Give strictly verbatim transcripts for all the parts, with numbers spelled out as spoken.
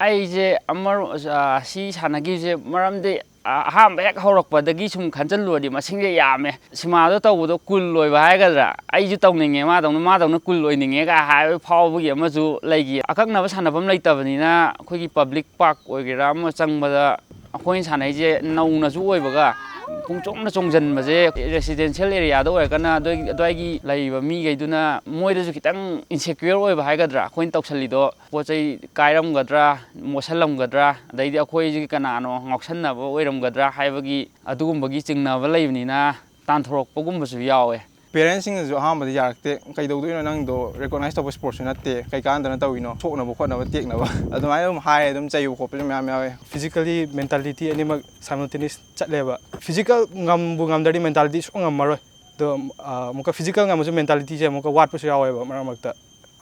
ꯑꯩꯁꯦ ꯑꯃꯔꯣ-, ꯑ, ꯁꯤ ꯁꯥꯟꯅꯈꯤꯕꯁꯦ ꯃꯔꯝꯗꯤ, ꯑ, ꯑꯍꯥꯟꯕ ꯍꯦꯛ ꯍꯧꯔꯛꯄꯗꯒꯤ ꯁꯨꯝ ꯈꯟꯖꯤꯜꯂꯨꯔꯗꯤ ꯃꯁꯤꯡꯁꯦ ꯌꯥꯝꯃꯦ꯫ ꯁꯤꯃꯥꯗꯣ ꯇꯧꯕꯗꯣ ꯀꯨꯜ ꯑꯣꯏꯕ ꯍꯥꯏꯒꯗ꯭ꯔꯥ? ꯑꯩꯁꯨ ꯇꯧꯅꯤꯡꯉꯦ ꯃꯥꯗꯧꯅ, ꯃꯥꯗꯧꯅ ꯀꯨꯜ ꯑꯣꯏꯅꯤꯡꯉꯦꯒ ꯍꯥꯏꯕ ꯐꯥꯎꯕꯒꯤ ꯑꯃꯁꯨ ꯂꯩꯈꯤ꯫ ꯑꯀꯛꯅꯕ ꯁꯥꯟꯅꯐꯝ ꯂꯩꯇꯕꯅꯤꯅ ꯑꯩꯈꯣꯏꯒꯤ ꯄꯕ꯭ꯂꯤꯛ ꯄꯥꯔꯛ ꯑꯣꯏꯒꯦꯔꯥ ꯑꯃ ꯆꯪꯕꯗ ꯑꯩꯈꯣꯏꯅ ꯁꯥꯟꯅꯩꯁꯦ ꯅꯧꯅꯁꯨ ꯑꯣꯏꯕꯒ ꯄꯨꯡꯆꯣꯡꯅ ꯆꯣꯡꯁꯤꯟꯕꯁꯦ ꯔꯦꯁꯤꯗꯦꯟꯁꯤꯌꯦꯜ ꯑꯦꯔꯤꯌꯥꯗ ꯑꯣꯏꯔꯒꯅ ꯑꯗꯨꯋꯥꯏ-, ꯑꯗꯨꯋꯥꯏꯒꯤ ꯂꯩꯔꯤꯕ ꯃꯤꯈꯩꯗꯨꯅ ꯃꯣꯏꯗꯁꯨ ꯈꯤꯇꯪ ꯏꯟꯁꯦꯀ꯭ꯌꯣꯔ ꯑꯣꯏꯕ ꯍꯥꯏꯒꯗ꯭ꯔꯥ? ꯑꯩꯈꯣꯏꯅ ꯇꯧꯁꯜꯂꯤꯗꯣ ꯄꯣꯠ ꯆꯩ ꯀꯥꯏꯔꯝꯒꯗ꯭ꯔꯥ, ꯃꯣꯠꯁꯜꯂꯝꯒꯗ꯭ꯔꯥ, ꯑꯗꯩꯗꯤ ꯑꯩꯈꯣꯏꯁꯤꯒꯤ ꯀꯅꯥꯅꯣ ꯉꯥꯎꯁꯟꯅꯕ ꯑꯣꯏꯔꯝꯒꯗ꯭ꯔꯥ ꯍꯥꯏꯕꯒꯤ ꯑꯗꯨꯒꯨꯝꯕꯒꯤ ꯆꯤꯡꯅꯕ ꯂꯩꯕꯅꯤꯅ ꯇꯥꯟꯊꯣꯔꯛꯄꯒꯨꯝꯕꯁꯨ ꯌꯥꯎꯋꯦ꯫ ꯄꯦꯔꯦꯟꯁꯁꯤꯡꯅꯁꯨ ꯑꯍꯥꯟꯕꯗ ꯌꯥꯔꯛꯇꯦ, "ꯀꯩꯗꯧꯗꯣꯏꯅꯣ, ꯅꯪꯗꯣ ꯔꯤꯀꯣꯛꯅꯥꯏꯁ ꯇꯧꯕ ꯁ꯭ꯄꯣꯔꯠꯁꯨ ꯅꯠꯇꯦ, ꯀꯩ ꯀꯥꯟꯗꯅ ꯇꯧꯔꯤꯅꯣ, ꯁꯣꯛꯅꯕ ꯈꯣꯠꯅꯕ ꯇꯦꯛꯅꯕ?" ꯑꯗꯨꯃꯥꯏꯅ ꯑꯗꯨꯝ ꯍꯥꯏ, ꯑꯗꯨꯝ ꯆꯩꯕ ꯈꯣꯠꯄꯁꯨ ꯃꯌꯥꯝ ꯌꯥꯎꯋꯦ꯫ Physically, mentality ꯑꯅꯤꯃꯛ simultaneous ꯆꯠꯂꯦꯕ꯫ Physical ꯉꯝꯕꯨ ꯉꯝꯗ꯭ꯔꯗꯤ mentality ꯁꯨꯡꯉꯝ ꯉꯝꯃꯔꯣꯏ꯫ ꯑꯗꯣ, ꯑ, ꯑꯃꯨꯛꯀ physical ꯉꯝꯃꯁꯨ mentalityꯁꯦ ꯑꯃꯨꯛꯀ ꯋꯥꯠꯄꯁꯨ ꯌꯥꯎꯋꯦꯕ ꯃꯔꯛ ꯃꯔꯛꯇ꯫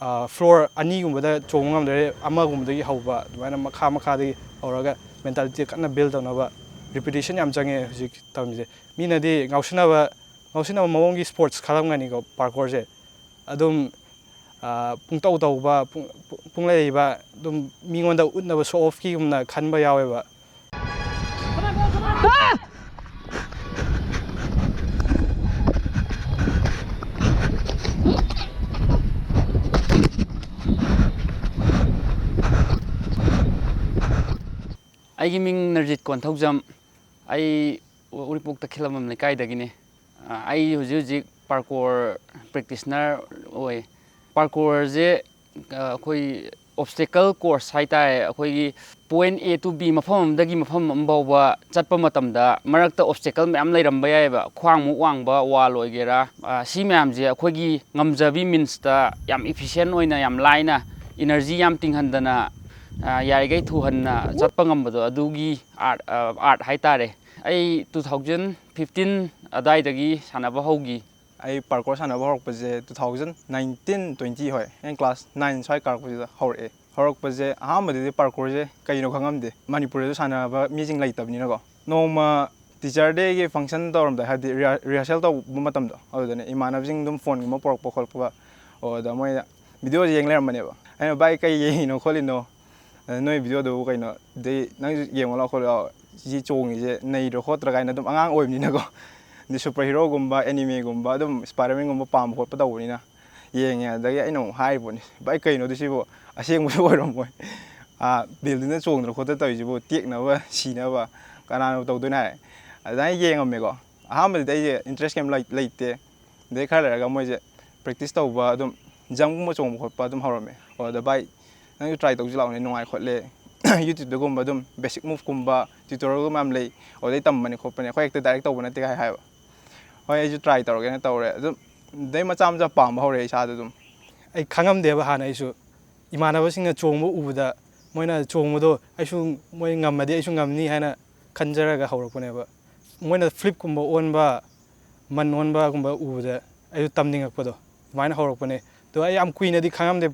ꯑ, floor ꯑꯅꯤꯒꯨꯝꯕꯗ ꯆꯣꯡꯕ ꯉꯝꯗ꯭ꯔꯦ, ꯑꯃꯒꯨꯝꯕꯗꯒꯤ ꯍꯧꯕ, ꯑꯗꯨꯃꯥꯏꯅ ꯃꯈꯥ ꯃꯈꯥꯗꯒꯤ ꯍꯧꯔꯒ mentality ꯀꯟꯅ build ꯇꯧꯅꯕ repetition ꯌꯥꯝ ꯆꯪꯉꯦ ꯍꯧꯖꯤꯛ ꯇꯝꯃꯤꯁꯦ꯫ ꯃꯤꯅꯗꯤ ꯉꯥꯎꯁꯤꯟꯅꯕ, ꯉꯥꯎꯁꯤꯟꯅꯕ ꯃꯑꯣꯡꯒꯤ sports ꯈꯜꯂꯝꯒꯅꯤꯀꯣ parkourꯁꯦ꯫ ꯑꯗꯨꯝ, ꯑ, ꯄꯨꯡꯇꯧ ꯇꯧꯕ, ꯄꯨꯡ-, ꯄꯨꯡꯂꯩ ꯂꯩꯕ, ꯑꯗꯨꯝ ꯃꯤꯉꯣꯟꯗ ꯎꯠꯅꯕ show offꯀꯤꯒꯨꯝꯅ ꯈꯟꯕ ꯌꯥꯎꯋꯦꯕ꯫ ꯑꯩꯒꯤ ꯃꯤꯡ ꯅꯔꯖꯤꯠ ꯀꯣꯟꯊꯧꯖꯝ꯫ ꯑꯩ ꯎꯔꯤꯄꯣꯛꯇ ꯈꯤꯂꯝꯕꯝ ꯂꯩꯀꯥꯏꯗꯒꯤꯅꯦ꯫ ꯑ, ꯑꯩ ꯍꯧꯖꯤꯛ ꯍꯧꯖꯤꯛ parkour practitioner ꯑꯣꯏ꯫ Parkourꯁꯦ, ꯑ, ꯑꯩꯈꯣꯏ obstacle course ꯍꯥꯏꯇꯥꯔꯦ꯫ ꯑꯩꯈꯣꯏꯒꯤ point A to B, ꯃꯐꯝ ꯑꯃꯗꯒꯤ ꯃꯐꯝ ꯑꯃ ꯐꯥꯎꯕ ꯆꯠꯄ ꯃꯇꯝꯗ ꯃꯔꯛꯇ obstacle ꯃꯌꯥꯝ ꯂꯩꯔꯝꯕ ꯌꯥꯏꯑꯕ, ꯈ꯭ꯋꯥꯡꯃꯨꯛ ꯋꯥꯡꯕ wall ꯑꯣꯏꯒꯦꯔꯥ꯫ ꯑ, ꯁꯤ ꯃꯌꯥꯝꯁꯦ ꯑꯩꯈꯣꯏꯒꯤ ꯉꯝꯖꯕꯤ meansꯇ ꯌꯥꯝ efficient ꯑꯣꯏꯅ, ꯌꯥꯝ ꯂꯥꯏꯅ, energy ꯌꯥꯝ ꯇꯤꯡꯍꯟꯗꯅ, ꯑ, ꯌꯥꯔꯤꯈꯩ ꯊꯨꯍꯟꯅ ꯆꯠꯄ ꯉꯝꯕꯗꯣ, ꯑꯗꯨꯒꯤ art, ꯑ, art ꯍꯥꯏꯇꯥꯔꯦ꯫ ꯑꯩ two thousand fifteen ꯑꯗꯥꯏꯗꯒꯤ ꯁꯥꯟꯅꯕ ꯍꯧꯈꯤ꯫ ꯑꯩ parkour ꯁꯥꯟꯅꯕ ꯍꯧꯔꯛꯄꯁꯦ two thousand nineteen twenty, ꯍꯣꯏ, ꯑꯩꯅ class nine ꯁ꯭ꯋꯥꯏ ꯀꯥꯔꯛꯄꯁꯤꯗ ꯍꯧꯔꯛꯑꯦ꯫ ꯍꯧꯔꯛꯄꯁꯦ ꯑꯍꯥꯟꯕꯗꯗꯤ parkourꯁꯦ ꯀꯩꯅꯣ ꯈꯪꯉꯝꯗꯦ, ꯃꯅꯤꯄꯨꯔꯗꯁꯨ ꯁꯥꯟꯅꯕ ꯃꯤꯁꯤꯡ ꯂꯩꯇꯕꯅꯤꯅꯀꯣ꯫ ꯅꯣꯡꯃ teacher dayꯒꯤ function ꯇꯧꯔꯝꯗꯥꯏ, ꯍꯥꯏꯕꯗꯤ ꯔꯤꯍꯥ-, rehearsal ꯇꯧꯕ ꯃꯇꯝꯗꯣ, ꯑꯗꯨꯗꯅꯦ ꯏꯃꯥꯟꯅꯕꯁꯤꯡ ꯑꯗꯨꯝ phoneꯒꯨꯝꯕ ꯄꯨꯔꯛꯄ ꯈꯣꯠꯄ, ꯑꯣ, ꯑꯗ ꯃꯣꯏꯅ video ꯌꯦꯡ ꯂꯩꯔꯝꯕꯅꯦꯕ꯫ ꯑꯩꯅ, "ꯚꯥꯏ, ꯀꯩ ꯌꯦꯡꯉꯤꯅꯣ ꯈꯣꯠꯂꯤꯅꯣ?" ꯑꯗ ꯅꯣꯏ ꯚꯤꯗꯤꯑꯣꯗꯨꯕꯨ ꯀꯩꯅꯣ, ꯑꯗꯩ ꯅꯪꯁꯨ ꯌꯦꯡꯉꯣ ꯂꯥꯛꯑꯣ ꯈꯣꯠꯂꯣ ꯂꯥꯛꯑꯣ, ꯁꯤ ꯆꯣꯡꯉꯤꯁꯦ ꯅꯩꯗ꯭ꯔꯣ ꯈꯣꯠꯇ꯭ꯔꯥ ꯀꯥꯏꯅ ꯑꯗꯨꯝ ꯑꯉꯥꯡ ꯑꯣꯏꯕꯅꯤꯅꯀꯣ꯫ ꯑꯗꯩ ꯁꯨꯄꯔ ꯍꯤꯔꯣꯒꯨꯝꯕ, ꯑꯦꯅꯤꯃꯦꯒꯨꯝꯕ, ꯑꯗꯨꯝ ꯁ꯭ꯄꯥꯏꯗꯔꯃꯦꯟꯒꯨꯝꯕ ꯄꯥꯝꯕ ꯈꯣꯠꯄ ꯇꯧꯕꯅꯤꯅ ꯌꯦꯡꯉꯦ꯫ ꯑꯗꯒꯤ ꯑꯩꯅ ꯑꯃꯨꯛ ꯍꯥꯏꯔꯤꯕꯅꯤ, "ꯚꯥꯏ, ꯀꯩꯅꯣꯗꯨ ꯁꯤꯕꯨ ꯑꯁꯦꯡꯕꯁꯨ ꯑꯣꯏꯔꯝꯃꯣꯏ, ꯕꯤꯜꯗꯤꯡꯗ ꯆꯣꯡꯗꯅ ꯈꯣꯠꯇꯅ ꯇꯧꯔꯤꯁꯤꯕꯨ, ꯇꯦꯛꯅꯕ ꯁꯤꯅꯕ ꯀꯅꯥꯅꯣ ꯇꯧꯗꯣꯏꯅꯣ?" ꯍꯥꯏ꯫ ꯑꯗꯨꯃꯥꯏꯅ ꯌꯦꯡꯉꯝꯃꯦꯀꯣ꯫ ꯑꯍꯥꯟꯕꯗꯗꯤ ꯑꯩꯁꯦ ꯏꯟꯇꯔꯦꯁ ꯀꯩꯝ ꯂꯩ-, ꯂꯩꯇꯦ꯫ ꯑꯗꯩ ꯈꯔ ꯂꯩꯔꯒ ꯃꯣꯏꯁꯦ ꯄ꯭ꯔꯦꯛꯇꯤꯁ ꯇꯧꯕ, ꯑꯗꯨꯝ ꯖꯝꯞꯀꯨꯝꯕ ꯆꯣꯡꯕ ꯈꯣꯠꯄ ꯑꯗꯨꯝ ꯍꯧꯔꯝꯃꯦ꯫ ꯑꯣ, ꯑꯗ ꯚꯥꯏ, ꯅꯪꯁꯨ ꯇ꯭ꯔꯥꯏ ꯇꯧꯁꯤ ꯂꯥꯛꯑꯣꯅꯦ, ꯅꯨꯡꯉꯥꯏ ꯈꯣꯠꯂꯦ꯫ ꯌꯨꯇ꯭ꯌꯨꯕꯇꯒꯨꯝꯕ ꯑꯗꯨꯝ ꯕꯦꯁꯤꯛ ꯃꯨꯚꯀꯨꯝꯕ, ꯇ꯭ꯌꯨꯇꯣꯔꯤꯌꯦꯜꯒꯨꯝꯕ ꯌꯥꯝ ꯂꯩ, ꯑꯗꯨꯗꯩ ꯇꯝꯕꯅꯦ ꯈꯣꯠꯄꯅꯦ, ꯑꯩꯈꯣꯏ ꯍꯦꯛꯇ ꯗꯥꯏꯔꯦꯛ ꯇꯧꯕ ꯅꯠꯇꯦ ꯀꯥꯏ ꯍꯥꯏꯕ꯫ ꯍꯣꯏ, ꯑꯩꯁꯨ ꯇ꯭ꯔꯥꯏ ꯇꯧꯔꯒꯦꯅ ꯇꯧꯔꯦ꯫ ꯑꯗꯨꯝ ꯑꯗꯩ ꯃꯆꯥ ꯃꯆꯥ ꯄꯥꯝꯕ ꯍꯧꯔꯛꯑꯦ ꯏꯁꯥꯗ ꯑꯗꯨꯝ꯫ ꯑꯩ ꯈꯪꯉꯝꯗꯦꯕ ꯍꯥꯟꯅ ꯑꯩꯁꯨ꯫ ꯏꯃꯥꯟꯅꯕꯁꯤꯡꯅ ꯆꯣꯡꯕ ꯎꯕꯗ, ꯃꯣꯏꯅ ꯆꯣꯡꯕꯗꯣ ꯑꯩꯁꯨ, ꯃꯣꯏ ꯉꯝꯃꯗꯤ ꯑꯩꯁꯨ ꯉꯝꯅꯤ ꯍꯥꯏꯅ ꯈꯟꯖꯔꯒ ꯍꯧꯔꯛꯄꯅꯦꯕ꯫ ꯃꯣꯏꯅ ꯐ꯭ꯂꯤꯞꯀꯨꯝꯕ ꯑꯣꯟꯕ, ꯃꯟ ꯑꯣꯟꯕꯒꯨꯝꯕ ꯎꯕꯗ ꯑꯩꯁꯨ ꯇꯝꯅꯤꯡꯉꯛꯄꯗꯣ, ꯑꯗꯨꯃꯥꯏꯅ ꯍꯧꯔꯛꯄꯅꯦ꯫ ꯑꯗꯣ ꯑꯩ ꯌꯥꯝ ꯀꯨꯏꯅꯗꯤ ꯈꯪꯉꯝꯗꯦ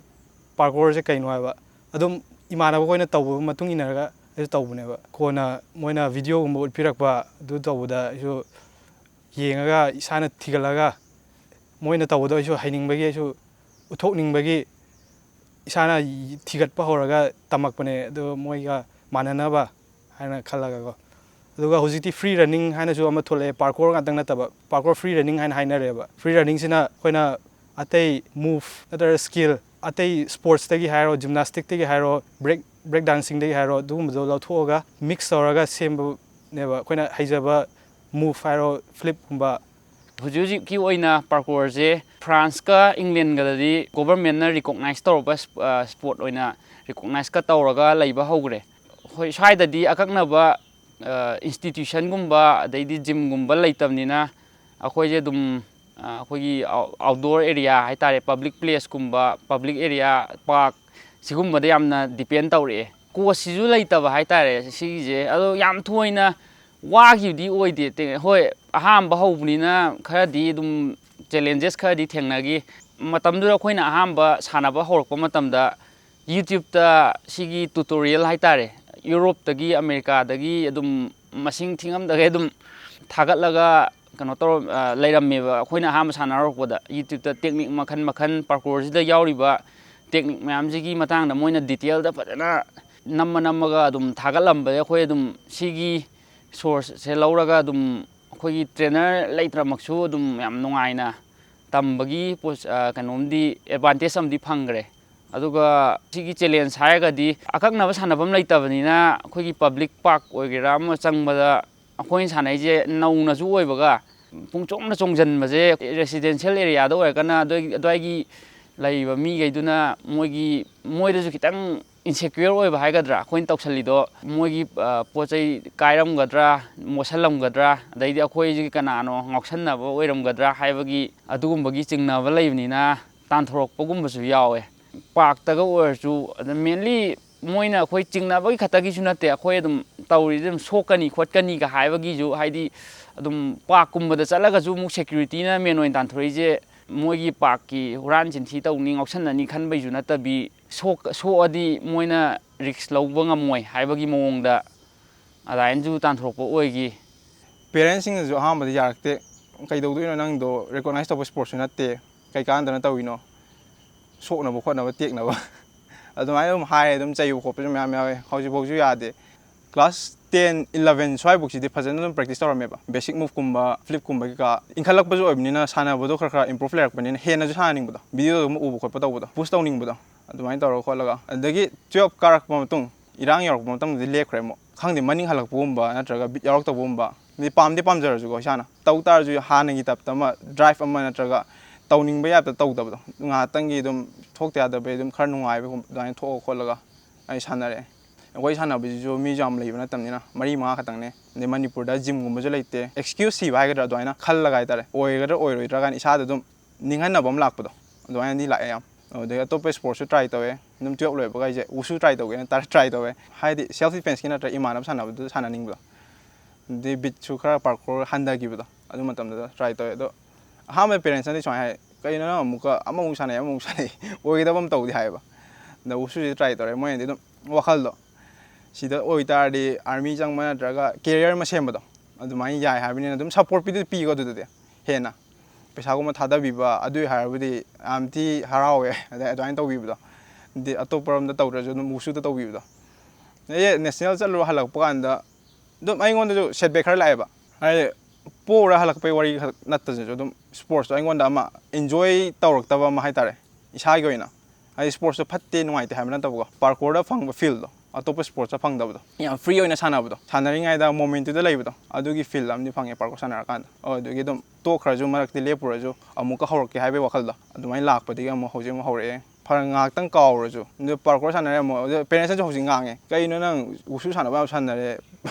ꯄꯥꯔꯀꯣꯔꯁꯦ ꯀꯩꯅꯣ ꯍꯥꯏꯕ꯫ ꯑꯗꯨꯝ ꯏꯃꯥꯟꯅꯕ ꯈꯣꯏꯅ ꯇꯧꯕ ꯃꯇꯨꯡ ꯏꯟꯅꯔꯒ ꯑꯩꯁꯨ ꯇꯧꯕꯅꯦꯕ꯫ ꯀꯣꯟꯅ ꯃꯣꯏꯅ ꯚꯤꯗꯤꯑꯣꯒꯨꯝꯕ ꯎꯠꯄꯤꯔꯛꯄ, ꯑꯗꯨ ꯇꯧꯕꯗ ꯑꯩꯁꯨ ꯌꯦꯡꯉꯒ, ꯏꯁꯥꯅ ꯊꯤꯒꯠꯂꯒ, ꯃꯣꯏꯅ ꯇꯧꯕꯗꯣ ꯑꯩꯁꯨ ꯍꯩꯅꯤꯡꯕꯒꯤ, ꯑꯩꯁꯨ ꯎꯠꯊꯣꯛꯅꯤꯡꯕꯒꯤ ꯏꯁꯥꯅ ꯊꯤꯒꯠꯄ ꯍꯧꯔꯒ ꯇꯝꯃꯛꯄꯅꯦ, ꯑꯗꯨ ꯃꯣꯏꯒ ꯃꯥꯟꯅꯅꯕ ꯍꯥꯏꯅ ꯈꯜꯂꯒꯀꯣ꯫ ꯑꯗꯨꯒ ꯍꯧꯖꯤꯛꯇꯤ ꯐ꯭ꯔꯤ ꯔꯟꯅꯤꯡ ꯍꯥꯏꯅꯁꯨ ꯑꯃ ꯊꯣꯛꯂꯛꯑꯦ, ꯄꯥꯔꯀꯣꯔ ꯉꯥꯛꯇꯪ ꯅꯠꯇꯕ, ꯄꯥꯔꯀꯣꯔ ꯐ꯭ꯔꯤ ꯔꯟꯅꯤꯡ ꯍꯥꯏꯅ ꯍꯥꯏꯅꯔꯦꯕ꯫ ꯐ꯭ꯔꯤ ꯔꯟꯅꯤꯡꯁꯤꯅ ꯑꯩꯈꯣꯏꯅ ꯑꯇꯩ ꯃꯨꯚ ꯅꯠꯇ꯭ꯔꯒ ꯁ꯭ꯀꯤꯜ, ꯑꯇꯩ ꯁ꯭ꯄꯣꯔꯠꯁꯇꯒꯤ ꯍꯥꯏꯔꯣ, ꯖꯤꯝꯅꯥꯁꯇꯤꯛꯇꯒꯤ ꯍꯥꯏꯔꯣ, ꯕ꯭ꯔꯦꯛ, ꯕ꯭ꯔꯦꯛ ꯗꯥꯟꯁꯤꯡꯗꯒꯤ ꯍꯥꯏꯔꯣ, ꯑꯗꯨꯒꯨꯝꯕꯗꯣ ꯂꯧꯊꯣꯛꯑꯒ ꯃꯤꯛꯁ ꯇꯧꯔꯒ ꯁꯦꯝꯕꯅꯦꯕ ꯑꯩꯈꯣꯏꯅ ꯍꯩꯖꯕ ꯃꯨꯚ ꯍꯥꯏꯔꯣ, ꯐ꯭ꯂꯤꯞꯀꯨꯝꯕ꯫ ꯍꯧꯖꯤꯛ ꯍꯧꯖꯤꯛꯀꯤ ꯑꯣꯏꯅ ꯄꯥꯔꯀꯣꯔꯁꯦ ꯐ꯭ꯔꯥꯟꯁꯀ ꯏꯪꯂꯦꯟꯒꯗꯗꯤ ꯒꯣꯚꯔꯟꯃꯦꯟꯠꯅ ꯔꯤꯀꯣꯛꯅꯥꯏꯁ ꯇꯧꯔꯕ ꯁ꯭ꯄ-, ꯑ, ꯁ꯭ꯄꯣꯔꯠ ꯑꯣꯏꯅ ꯔꯤꯀꯣꯛꯅꯥꯏꯁꯀ ꯇꯧꯔꯒ ꯂꯩꯕ ꯍꯧꯈ꯭ꯔꯦ꯫ ꯍꯣꯏ, ꯁ꯭ꯋꯥꯏꯗꯗꯤ ꯑꯀꯛꯅꯕ, ꯑ, ꯏꯟꯁꯇꯤꯇ꯭ꯌꯨꯁꯟꯒꯨꯝꯕ, ꯑꯗꯩꯗꯤ ꯖꯤꯝꯒꯨꯝꯕ ꯂꯩꯇꯕꯅꯤꯅ, ꯑꯩꯈꯣꯏꯁꯦ ꯑꯗꯨꯝ, ꯑ, ꯑꯩꯈꯣꯏꯒꯤ ꯑꯥꯎ-, ꯑꯥꯎꯠꯗꯣꯔ ꯑꯦꯔꯤꯌꯥ ꯍꯥꯏꯇꯥꯔꯦ, ꯄꯕ꯭ꯂꯤꯛ ꯄ꯭ꯂꯦꯁꯀꯨꯝꯕ, ꯄꯕ꯭ꯂꯤꯛ ꯑꯦꯔꯤꯌꯥ, ꯄꯥꯔꯛ, ꯁꯤꯒꯨꯝꯕꯗ ꯌꯥꯝꯅ ꯗꯤꯄꯦꯟ ꯇꯧꯔꯛꯑꯦ꯫ ꯀꯣꯆꯁꯤꯁꯨ ꯂꯩꯇꯕ ꯍꯥꯏꯇꯥꯔꯦ ꯁꯤꯒꯤꯁꯦ꯫ ꯑꯗꯣ ꯌꯥꯝ ꯊꯣꯏꯅ ꯋꯥꯈꯤꯕꯗꯤ ꯑꯣꯏꯗꯦ꯫ ꯇꯦ-, ꯍꯣꯏ, ꯑꯍꯥꯟꯕ ꯍꯧꯕꯅꯤꯅ ꯈꯔꯗꯤ ꯑꯗꯨꯝ ꯆꯦꯂꯦꯟꯖꯦꯁ ꯈꯔꯗꯤ ꯊꯦꯡꯅꯈꯤ꯫ ꯃꯇꯝꯗꯨꯗ ꯑꯩꯈꯣꯏꯅ ꯑꯍꯥꯟꯕ ꯁꯥꯟꯅꯕ ꯍꯧꯔꯛꯄ ꯃꯇꯝꯗ, ꯌꯨꯇ꯭ꯌꯨꯕꯇ ꯁꯤꯒꯤ ꯇ꯭ꯌꯨꯇꯣꯔꯤꯌꯦꯜ ꯍꯥꯏꯇꯥꯔꯦ, ꯌꯨꯔꯣꯞꯇꯒꯤ, ꯑꯃꯦꯔꯤꯀꯥꯗꯒꯤ ꯑꯗꯨꯝ ꯃꯁꯤꯡ ꯊꯤꯉꯝꯗꯈꯩ ꯑꯗꯨꯝ ꯊꯥꯒꯠꯂꯒ ꯀꯩꯅꯣ ꯇꯧꯔ, ꯑ, ꯂꯩꯔꯝꯃꯦꯕ꯫ ꯑꯩꯈꯣꯏꯅ ꯑꯍꯥꯟꯕ ꯁꯥꯟꯅ ꯍꯧꯔꯛꯄꯗ ꯌꯨꯇ꯭ꯌꯨꯕꯇ ꯇꯦꯛꯅꯤꯛ ꯃꯈꯜ ꯃꯈꯜ, ꯄꯥꯔꯀꯣꯔꯁꯤꯗ ꯌꯥꯎꯔꯤꯕ ꯇꯦꯛꯅꯤꯛ ꯃꯌꯥꯝꯁꯤꯒꯤ ꯃꯇꯥꯡꯗ ꯃꯣꯏꯅ ꯗꯤꯇꯦꯜꯗ ꯐꯖꯅ ꯅꯝꯃ ꯅꯝꯃꯒ ꯑꯗꯨꯝ ꯊꯥꯒꯠꯂꯝꯕꯗꯒꯤ ꯑꯩꯈꯣꯏ ꯑꯗꯨꯝ ꯁꯤꯒꯤ ꯁꯣꯔꯁꯁꯦ ꯂꯧꯔꯒ ꯑꯗꯨꯝ ꯑꯩꯈꯣꯏꯒꯤ ꯇ꯭ꯔꯦꯅꯔ ꯂꯩꯇ꯭ꯔꯃꯛꯁꯨ ꯑꯗꯨꯝ ꯌꯥꯝ ꯅꯨꯡꯉꯥꯏꯅ ꯇꯝꯕꯒꯤ ꯄꯣꯁ-, ꯑ, ꯀꯩꯅꯣꯝꯗꯤ, ꯑꯦꯗꯚꯥꯟꯇꯦꯖ ꯑꯃꯗꯤ ꯐꯪꯈ꯭ꯔꯦ꯫ ꯑꯗꯨꯒ ꯁꯤꯒꯤ ꯆꯦꯂꯦꯟꯖ ꯍꯥꯏꯔꯒꯗꯤ ꯑꯀꯛꯅꯕ ꯁꯥꯟꯅꯐꯝ ꯂꯩꯇꯕꯅꯤꯅ ꯑꯩꯈꯣꯏꯒꯤ ꯄꯕ꯭ꯂꯤꯛ ꯄꯥꯔꯛ ꯑꯣꯏꯒꯦꯔꯥ ꯑꯃ ꯆꯪꯕꯗ ꯑꯩꯈꯣꯏꯅ ꯁꯥꯟꯅꯩꯁꯦ ꯅꯧꯅꯁꯨ ꯑꯣꯏꯕꯒ ꯄꯨꯡꯆꯣꯡꯗ ꯆꯣꯡꯁꯤꯟꯕꯁꯦ ꯔꯦꯁꯤꯗꯦꯟꯁꯤꯌꯦꯜ ꯑꯦꯔꯤꯌꯥꯗ ꯑꯣꯏꯔꯒꯅ ꯑꯗꯨꯋꯥꯏ-, ꯑꯗꯨꯋꯥꯏꯒꯤ ꯂꯩꯔꯤꯕ ꯃꯤꯈꯩꯗꯨꯅ ꯃꯣꯏꯒꯤ, ꯃꯣꯏꯗꯁꯨ ꯈꯤꯇꯪ ꯏꯟꯁꯦꯀ꯭ꯌꯨꯔ ꯑꯣꯏꯕ ꯍꯥꯏꯒꯗ꯭ꯔꯥ, ꯑꯩꯈꯣꯏꯅ ꯇꯧꯁꯜꯂꯤꯗꯣ ꯃꯣꯏꯒꯤ, ꯑ, ꯄꯣꯠ ꯆꯩ ꯀꯥꯏꯔꯝꯒꯗ꯭ꯔꯥ, ꯃꯣꯠꯁꯜꯂꯝꯒꯗ꯭ꯔꯥ, ꯑꯗꯩꯗꯤ ꯑꯩꯈꯣꯏꯁꯤ ꯀꯅꯥꯅꯣ ꯉꯥꯎꯁꯟꯅꯕ ꯑꯣꯏꯔꯝꯒꯗ꯭ꯔꯥ ꯍꯥꯏꯕꯒꯤ ꯑꯗꯨꯒꯨꯝꯕꯒꯤ ꯆꯤꯡꯅꯕ ꯂꯩꯕꯅꯤꯅ ꯇꯥꯟꯊꯣꯔꯛꯄꯒꯨꯝꯕꯁꯨ ꯌꯥꯎꯋꯦ꯫ ꯄꯥꯔꯛꯇꯒ ꯑꯣꯏꯔꯁꯨ, ꯑꯗ ꯃꯦꯟꯂꯤ ꯃꯣꯏꯅ ꯑꯩꯈꯣꯏ ꯆꯤꯡꯅꯕꯒꯤ ꯈꯛꯇꯒꯤꯁꯨ ꯅꯠꯇꯦ, ꯑꯩꯈꯣꯏ ꯑꯗꯨꯝ ꯇꯧꯔꯤꯁꯦ ꯑꯗꯨꯝ ꯁꯣꯛꯀꯅꯤ ꯈꯣꯠꯀꯅꯤꯒ ꯍꯥꯏꯕꯒꯤꯁꯨ, ꯍꯥꯏꯗꯤ ꯑꯗꯨꯝ ꯄꯥꯔꯛꯀꯨꯝꯕꯗ ꯆꯠꯂꯒꯁꯨ ꯑꯃꯨꯛ ꯁꯦꯀ꯭ꯌꯨꯔꯤꯇꯤꯅ ꯃꯦꯟ ꯑꯣꯏꯅ ꯇꯥꯟꯊꯣꯔꯛꯏꯁꯦ ꯃꯣꯏꯒꯤ ꯄꯥꯔꯛꯀꯤ ꯍꯨꯔꯥꯟ ꯆꯤꯟꯊꯤ ꯇꯧꯅꯤ, ꯉꯥꯎꯁꯟꯅꯅꯤ ꯈꯟꯕꯩꯁꯨ ꯅꯠꯇꯕꯤ, ꯁꯣꯛ-, ꯁꯣꯛꯑꯗꯤ ꯃꯣꯏꯅ ꯔꯤꯛꯁ ꯂꯧꯕ ꯉꯝꯃꯣꯏ ꯍꯥꯏꯕꯒꯤ ꯃꯑꯣꯡꯗ ꯑꯗꯨꯃꯥꯏꯅꯁꯨ ꯇꯥꯟꯊꯣꯔꯛꯄ ꯑꯣꯏꯈꯤ꯫ ꯄꯦꯔꯦꯟꯁꯁꯤꯡꯅꯁꯨ ꯑꯍꯥꯟꯕꯗ ꯌꯥꯔꯛꯇꯦ, "ꯀꯩꯗꯧꯗꯣꯏꯅꯣ, ꯅꯪꯗꯣ ꯔꯤꯀꯣꯛꯅꯥꯏꯁ ꯇꯧꯕ ꯁ꯭ꯄꯣꯔꯠꯁꯨ ꯅꯠꯇꯦ, ꯀꯩ ꯀꯥꯟꯗꯅ ꯇꯧꯔꯤꯅꯣ, ꯁꯣꯛꯅꯕ ꯈꯣꯠꯅꯕ ꯇꯦꯛꯅꯕ?" ꯑꯗꯨꯃꯥꯏꯅ ꯑꯗꯨꯝ ꯍꯥꯏ, ꯑꯗꯨꯝ ꯆꯩꯕ ꯈꯣꯠꯄꯁꯨ ꯃꯌꯥꯝ ꯌꯥꯎꯋꯦ꯫ ꯍꯧꯖꯤꯛꯐꯥꯎꯁꯨ ꯌꯥꯗꯦ꯫ ꯀ꯭ꯂꯥꯁ ꯇꯦꯟ, ꯏꯂꯚꯦꯟ ꯁ꯭ꯋꯥꯏꯐꯥꯎꯁꯤꯗꯤ ꯐꯖꯅ ꯑꯗꯨꯝ ꯄ꯭ꯔꯦꯛꯇꯤꯁ ꯇꯧꯔꯝꯃꯦꯕ, ꯕꯦꯁꯤꯛ ꯃꯨꯚꯀꯨꯝꯕ, ꯐ꯭ꯂꯤꯞꯀꯨꯝꯕ ꯀꯩꯀꯥ ꯏꯟꯈꯠꯂꯛꯄꯁꯨ ꯑꯣꯏꯕꯅꯤꯅ, ꯁꯥꯟꯅꯕꯗꯣ ꯈꯔ ꯈꯔ ꯏꯝꯄ꯭ꯔꯨꯚ ꯂꯩꯔꯛꯄꯅꯤꯅ ꯍꯦꯟꯅꯁꯨ ꯁꯥꯟꯅꯅꯤꯡꯕꯗꯣ, ꯚꯤꯗꯤꯑꯣꯗꯒꯨꯝꯕ ꯎꯕ ꯈꯣꯠꯄ ꯇꯧꯕꯗꯣ, ꯄꯨꯁ ꯇꯧꯅꯤꯡꯕꯗꯣ, ꯑꯗꯨꯃꯥꯏꯅ ꯇꯧꯔ ꯈꯣꯠꯂꯒ꯫ ꯑꯗꯒꯤ ꯇꯨꯌꯦꯜꯞ ꯀꯥꯔꯛꯄ ꯃꯇꯨꯡ, ꯏꯔꯥꯡ ꯌꯧꯔꯛꯄ ꯃꯇꯝꯗꯗꯤ ꯂꯦꯞꯈ꯭ꯔꯦ ꯑꯃꯨꯛ꯫ ꯈꯪꯗꯦ, ꯃꯅꯤꯡ ꯍꯜꯂꯛꯄꯒꯨꯝꯕ ꯅꯠꯇ꯭ꯔꯒ ꯕꯤꯠ ꯌꯥꯎꯔꯛꯇꯕꯒꯨꯝꯕ, ꯃꯤ ꯄꯥꯝꯗꯤ ꯄꯥꯝꯖꯔꯁꯨꯀꯣ, ꯏꯁꯥꯅ ꯇꯧ ꯇꯥꯔꯁꯨ ꯍꯥꯟꯅꯒꯤ ꯇꯥꯏꯞꯇ ꯑꯃ ꯗ꯭ꯔꯥꯏꯚ ꯑꯃ ꯅꯠꯇ꯭ꯔꯒ ꯇꯧꯅꯤꯡꯕ ꯌꯥꯏꯞꯇ ꯇꯧꯗꯕꯗꯣ, ꯉꯥꯏꯍꯥꯛꯇꯪꯒꯤ ꯑꯗꯨꯝ ꯊꯣꯛꯇ ꯌꯥꯗꯕꯩ ꯑꯗꯨꯝ ꯈꯔ ꯅꯨꯡꯉꯥꯏꯕꯒꯨꯝ ꯑꯗꯨꯃꯥꯏꯅ ꯊꯣꯛꯑ ꯈꯣꯠꯂꯒ ꯑꯩ ꯁꯥꯟꯅꯔꯛꯑꯦ꯫ ꯑꯩꯈꯣꯏ ꯁꯥꯟꯅꯕꯁꯤꯁꯨ ꯃꯤꯁꯨ ꯌꯥꯝ ꯂꯩꯕ ꯅꯠꯇꯕꯅꯤꯅ, ꯃꯔꯤ ꯃꯉꯥ ꯈꯛꯇꯪꯅꯦ꯫ ꯑꯗꯩ ꯃꯅꯤꯄꯨꯔꯗ ꯖꯤꯝꯒꯨꯝꯕꯁꯨ ꯂꯩꯇꯦ꯫ ꯑꯦꯛꯁꯀ꯭ꯌꯨꯁ ꯊꯤꯕ ꯍꯥꯏꯒꯗ꯭ꯔꯥ, ꯑꯗꯨꯃꯥꯏꯅ ꯈꯜꯂꯒ ꯍꯥꯏꯇꯥꯔꯦ, ꯑꯣꯏꯒꯗ꯭ꯔꯥ ꯑꯣꯏꯔꯣꯏꯗ꯭ꯔꯥ ꯀꯥꯏꯅ ꯏꯁꯥꯗ ꯑꯗꯨꯝ ꯅꯤꯡꯍꯟꯅꯕ ꯑꯃ ꯂꯥꯛꯄꯗꯣ, ꯑꯗꯨꯃꯥꯏꯅꯗꯤ ꯂꯥꯛꯑꯦ ꯌꯥꯝ꯫ ꯑꯗꯨꯗꯒꯤ ꯑꯇꯣꯞꯄ ꯁ꯭ꯄꯣꯔꯠꯁꯨ ꯇ꯭ꯔꯥꯏ ꯇꯧꯋꯦ꯫ ꯑꯗꯨꯝ ꯇꯨꯌꯦꯜꯞ ꯂꯣꯏꯕꯒ ꯑꯩꯁꯦ ꯋꯨꯁꯨ ꯇ꯭ꯔꯥꯏ ꯇꯧꯒꯦꯅ ꯇꯥꯔ ꯇ꯭ꯔꯥꯏ ꯇꯧꯋꯦ꯫ ꯍꯥꯏꯗꯤ ꯁꯦꯜꯐ ꯗꯤꯐꯦꯟꯁꯀꯤ ꯅꯠꯇ꯭ꯔꯒ ꯏꯃꯥꯟꯅꯕ ꯁꯥꯟꯅꯕꯗꯨꯗ ꯁꯥꯟꯅꯅꯤꯡꯕꯗꯣ꯫ ꯑꯗꯨꯗꯤ ꯕꯤꯠꯁꯨ ꯈꯔ ꯄꯥꯔꯀꯣꯔ ꯍꯟꯊꯈꯤꯕꯗꯣ, ꯑꯗꯨ ꯃꯇꯝꯗꯨꯗ ꯇ꯭ꯔꯥꯏ ꯇꯧꯋꯦ꯫ ꯑꯗꯣ ꯑꯍꯥꯟꯕ ꯄꯦꯔꯦꯟꯁꯅꯗꯤ ꯁꯨꯃꯥꯏꯅ ꯍꯥꯏ, "ꯀꯩꯅꯣ ꯅꯪ ꯑꯃꯨꯛꯀ ꯑꯃꯃꯨꯛ ꯁꯥꯟꯅꯩ, ꯑꯃꯃꯨꯛ ꯁꯥꯟꯅꯩ, ꯑꯣꯏꯒꯗꯕ ꯑꯃ ꯇꯧꯗꯦ" ꯍꯥꯏꯌꯦꯕ꯫ ꯑꯗ ꯋꯨꯁꯨꯁꯤꯗ ꯇ꯭ꯔꯥꯏ ꯇꯧꯔꯦ꯫ ꯃꯣꯏꯅꯗꯤ ꯑꯗꯨꯝ ꯋꯥꯈꯜꯗꯣ ꯁꯤꯗ ꯑꯣꯏꯇꯥꯔꯗꯤ ꯑꯥꯔꯃꯤ ꯆꯪꯕ ꯅꯠꯇ꯭ꯔꯒ ꯀꯦꯔꯤꯌꯔ ꯑꯃ ꯁꯦꯝꯕꯗꯣ ꯑꯗꯨꯃꯥꯏꯅ ꯌꯥꯏ ꯍꯥꯏꯕꯅꯤꯅ ꯑꯗꯨꯝ ꯁꯞꯄꯣꯔꯠꯄꯨꯗꯤ ꯄꯤꯀꯣ꯫ ꯑꯗꯨꯗꯗꯤ ꯍꯦꯟꯅ ꯄꯩꯁꯥꯒꯨꯝꯕ ꯊꯥꯗꯕꯤꯕ ꯑꯗꯨꯒꯤ ꯍꯥꯏꯔꯕꯨꯗꯤ ꯌꯥꯝ ꯊꯤ ꯍꯔꯥꯎꯋꯦ꯫ ꯑꯗꯩ ꯑꯗꯨꯃꯥꯏꯅ ꯇꯧꯕꯤꯕꯗꯣ, ꯍꯥꯏꯗꯤ ꯑꯇꯣꯞꯄꯔꯣꯝꯗ ꯇꯧꯗ꯭ꯔꯁꯨ ꯑꯗꯨꯝ ꯋꯨꯁꯨꯗ ꯇꯧꯕꯤꯕꯗꯣ, ꯑꯩ ꯅꯦꯁꯅꯦꯜ ꯆꯠꯂꯨꯔ ꯍꯜꯂꯛꯄ ꯀꯥꯟꯗ ꯑꯗꯨꯝ ꯑꯩꯉꯣꯟꯗꯁꯨ ꯁꯦꯠꯕꯦꯛ ꯈꯔ ꯂꯥꯛꯑꯦꯕ꯫ ꯍꯥꯏꯗꯤ ꯄꯣꯔ ꯍꯜꯂꯛꯄꯩ ꯋꯥꯔꯤ ꯈꯛ ꯅꯠꯇ꯭ꯔꯁꯨ ꯑꯗꯨꯝ ꯁ꯭ꯄꯣꯔꯠꯁꯇꯣ ꯑꯩꯉꯣꯟꯗ ꯑꯃ ꯏꯟꯖꯣꯏ ꯇꯧꯔꯛꯇꯕ ꯑꯃ ꯍꯥꯏꯇꯥꯔꯦ꯫ ꯏꯁꯥꯒꯤ ꯑꯣꯏꯅ ꯍꯥꯏꯗꯤ ꯁ꯭ꯄꯣꯔꯠꯁꯇꯣ ꯐꯠꯇꯦ ꯅꯨꯡꯉꯥꯏꯇꯦ ꯍꯥꯏꯕ ꯅꯠꯇꯕꯀꯣ, ꯄꯥꯔꯀꯣꯔꯗ ꯐꯪꯕ ꯐꯤꯜꯗꯣ ꯑꯇꯣꯞꯄ ꯁ꯭ꯄꯣꯔꯠꯁꯇ ꯐꯪꯗꯕꯗꯣ, ꯌꯥꯝ ꯐ꯭ꯔꯤ ꯑꯣꯏꯅ ꯁꯥꯟꯅꯕꯗꯣ, ꯁꯥꯟꯅꯔꯤꯉꯩꯗ ꯃꯣꯃꯦꯟꯠꯇꯨꯗ ꯂꯩꯕꯗꯣ, ꯑꯗꯨꯒꯤ ꯐꯤꯜ ꯑꯃꯗꯤ ꯐꯪꯉꯦ ꯄꯥꯔꯀꯣꯔ ꯁꯥꯟꯅꯔꯀꯥꯟꯗ꯫ ꯑꯣ, ꯑꯗꯨꯒꯤ ꯑꯗꯨꯝ ꯇꯣꯛꯈ꯭ꯔꯁꯨ ꯃꯔꯛꯇꯤ ꯂꯦꯞꯄꯨꯔꯁꯨ ꯑꯃꯨꯛꯀ ꯍꯧꯔꯛꯀꯦ ꯍꯥꯏꯕꯒꯤ ꯋꯥꯈꯜꯗꯣ ꯑꯗꯨꯃꯥꯏꯅ ꯂꯥꯛꯄꯗꯒꯤ ꯑꯃꯨꯛ ꯍꯧꯖꯤꯛ ꯑꯃꯨꯛ ꯍꯧꯔꯛꯑꯦ꯫ ꯐꯔ ꯉꯥꯏꯍꯥꯛꯇꯪ ꯀꯥꯎꯔꯁꯨ ꯑꯗꯨ ꯄꯥꯔꯀꯣꯔ ꯁꯥꯟꯅꯔꯦ ꯑꯃꯨꯛ꯫ ꯑꯗꯨ ꯄꯦꯔꯦꯟꯁꯅꯁꯨ ꯍꯧꯖꯤꯛ ꯉꯥꯡꯉꯦ, "ꯀꯩꯅꯣ ꯅꯪ ꯋꯨꯁꯨ ꯁꯥꯟꯅꯕ ꯌꯥꯝ ꯁꯥꯟꯅꯔꯦ,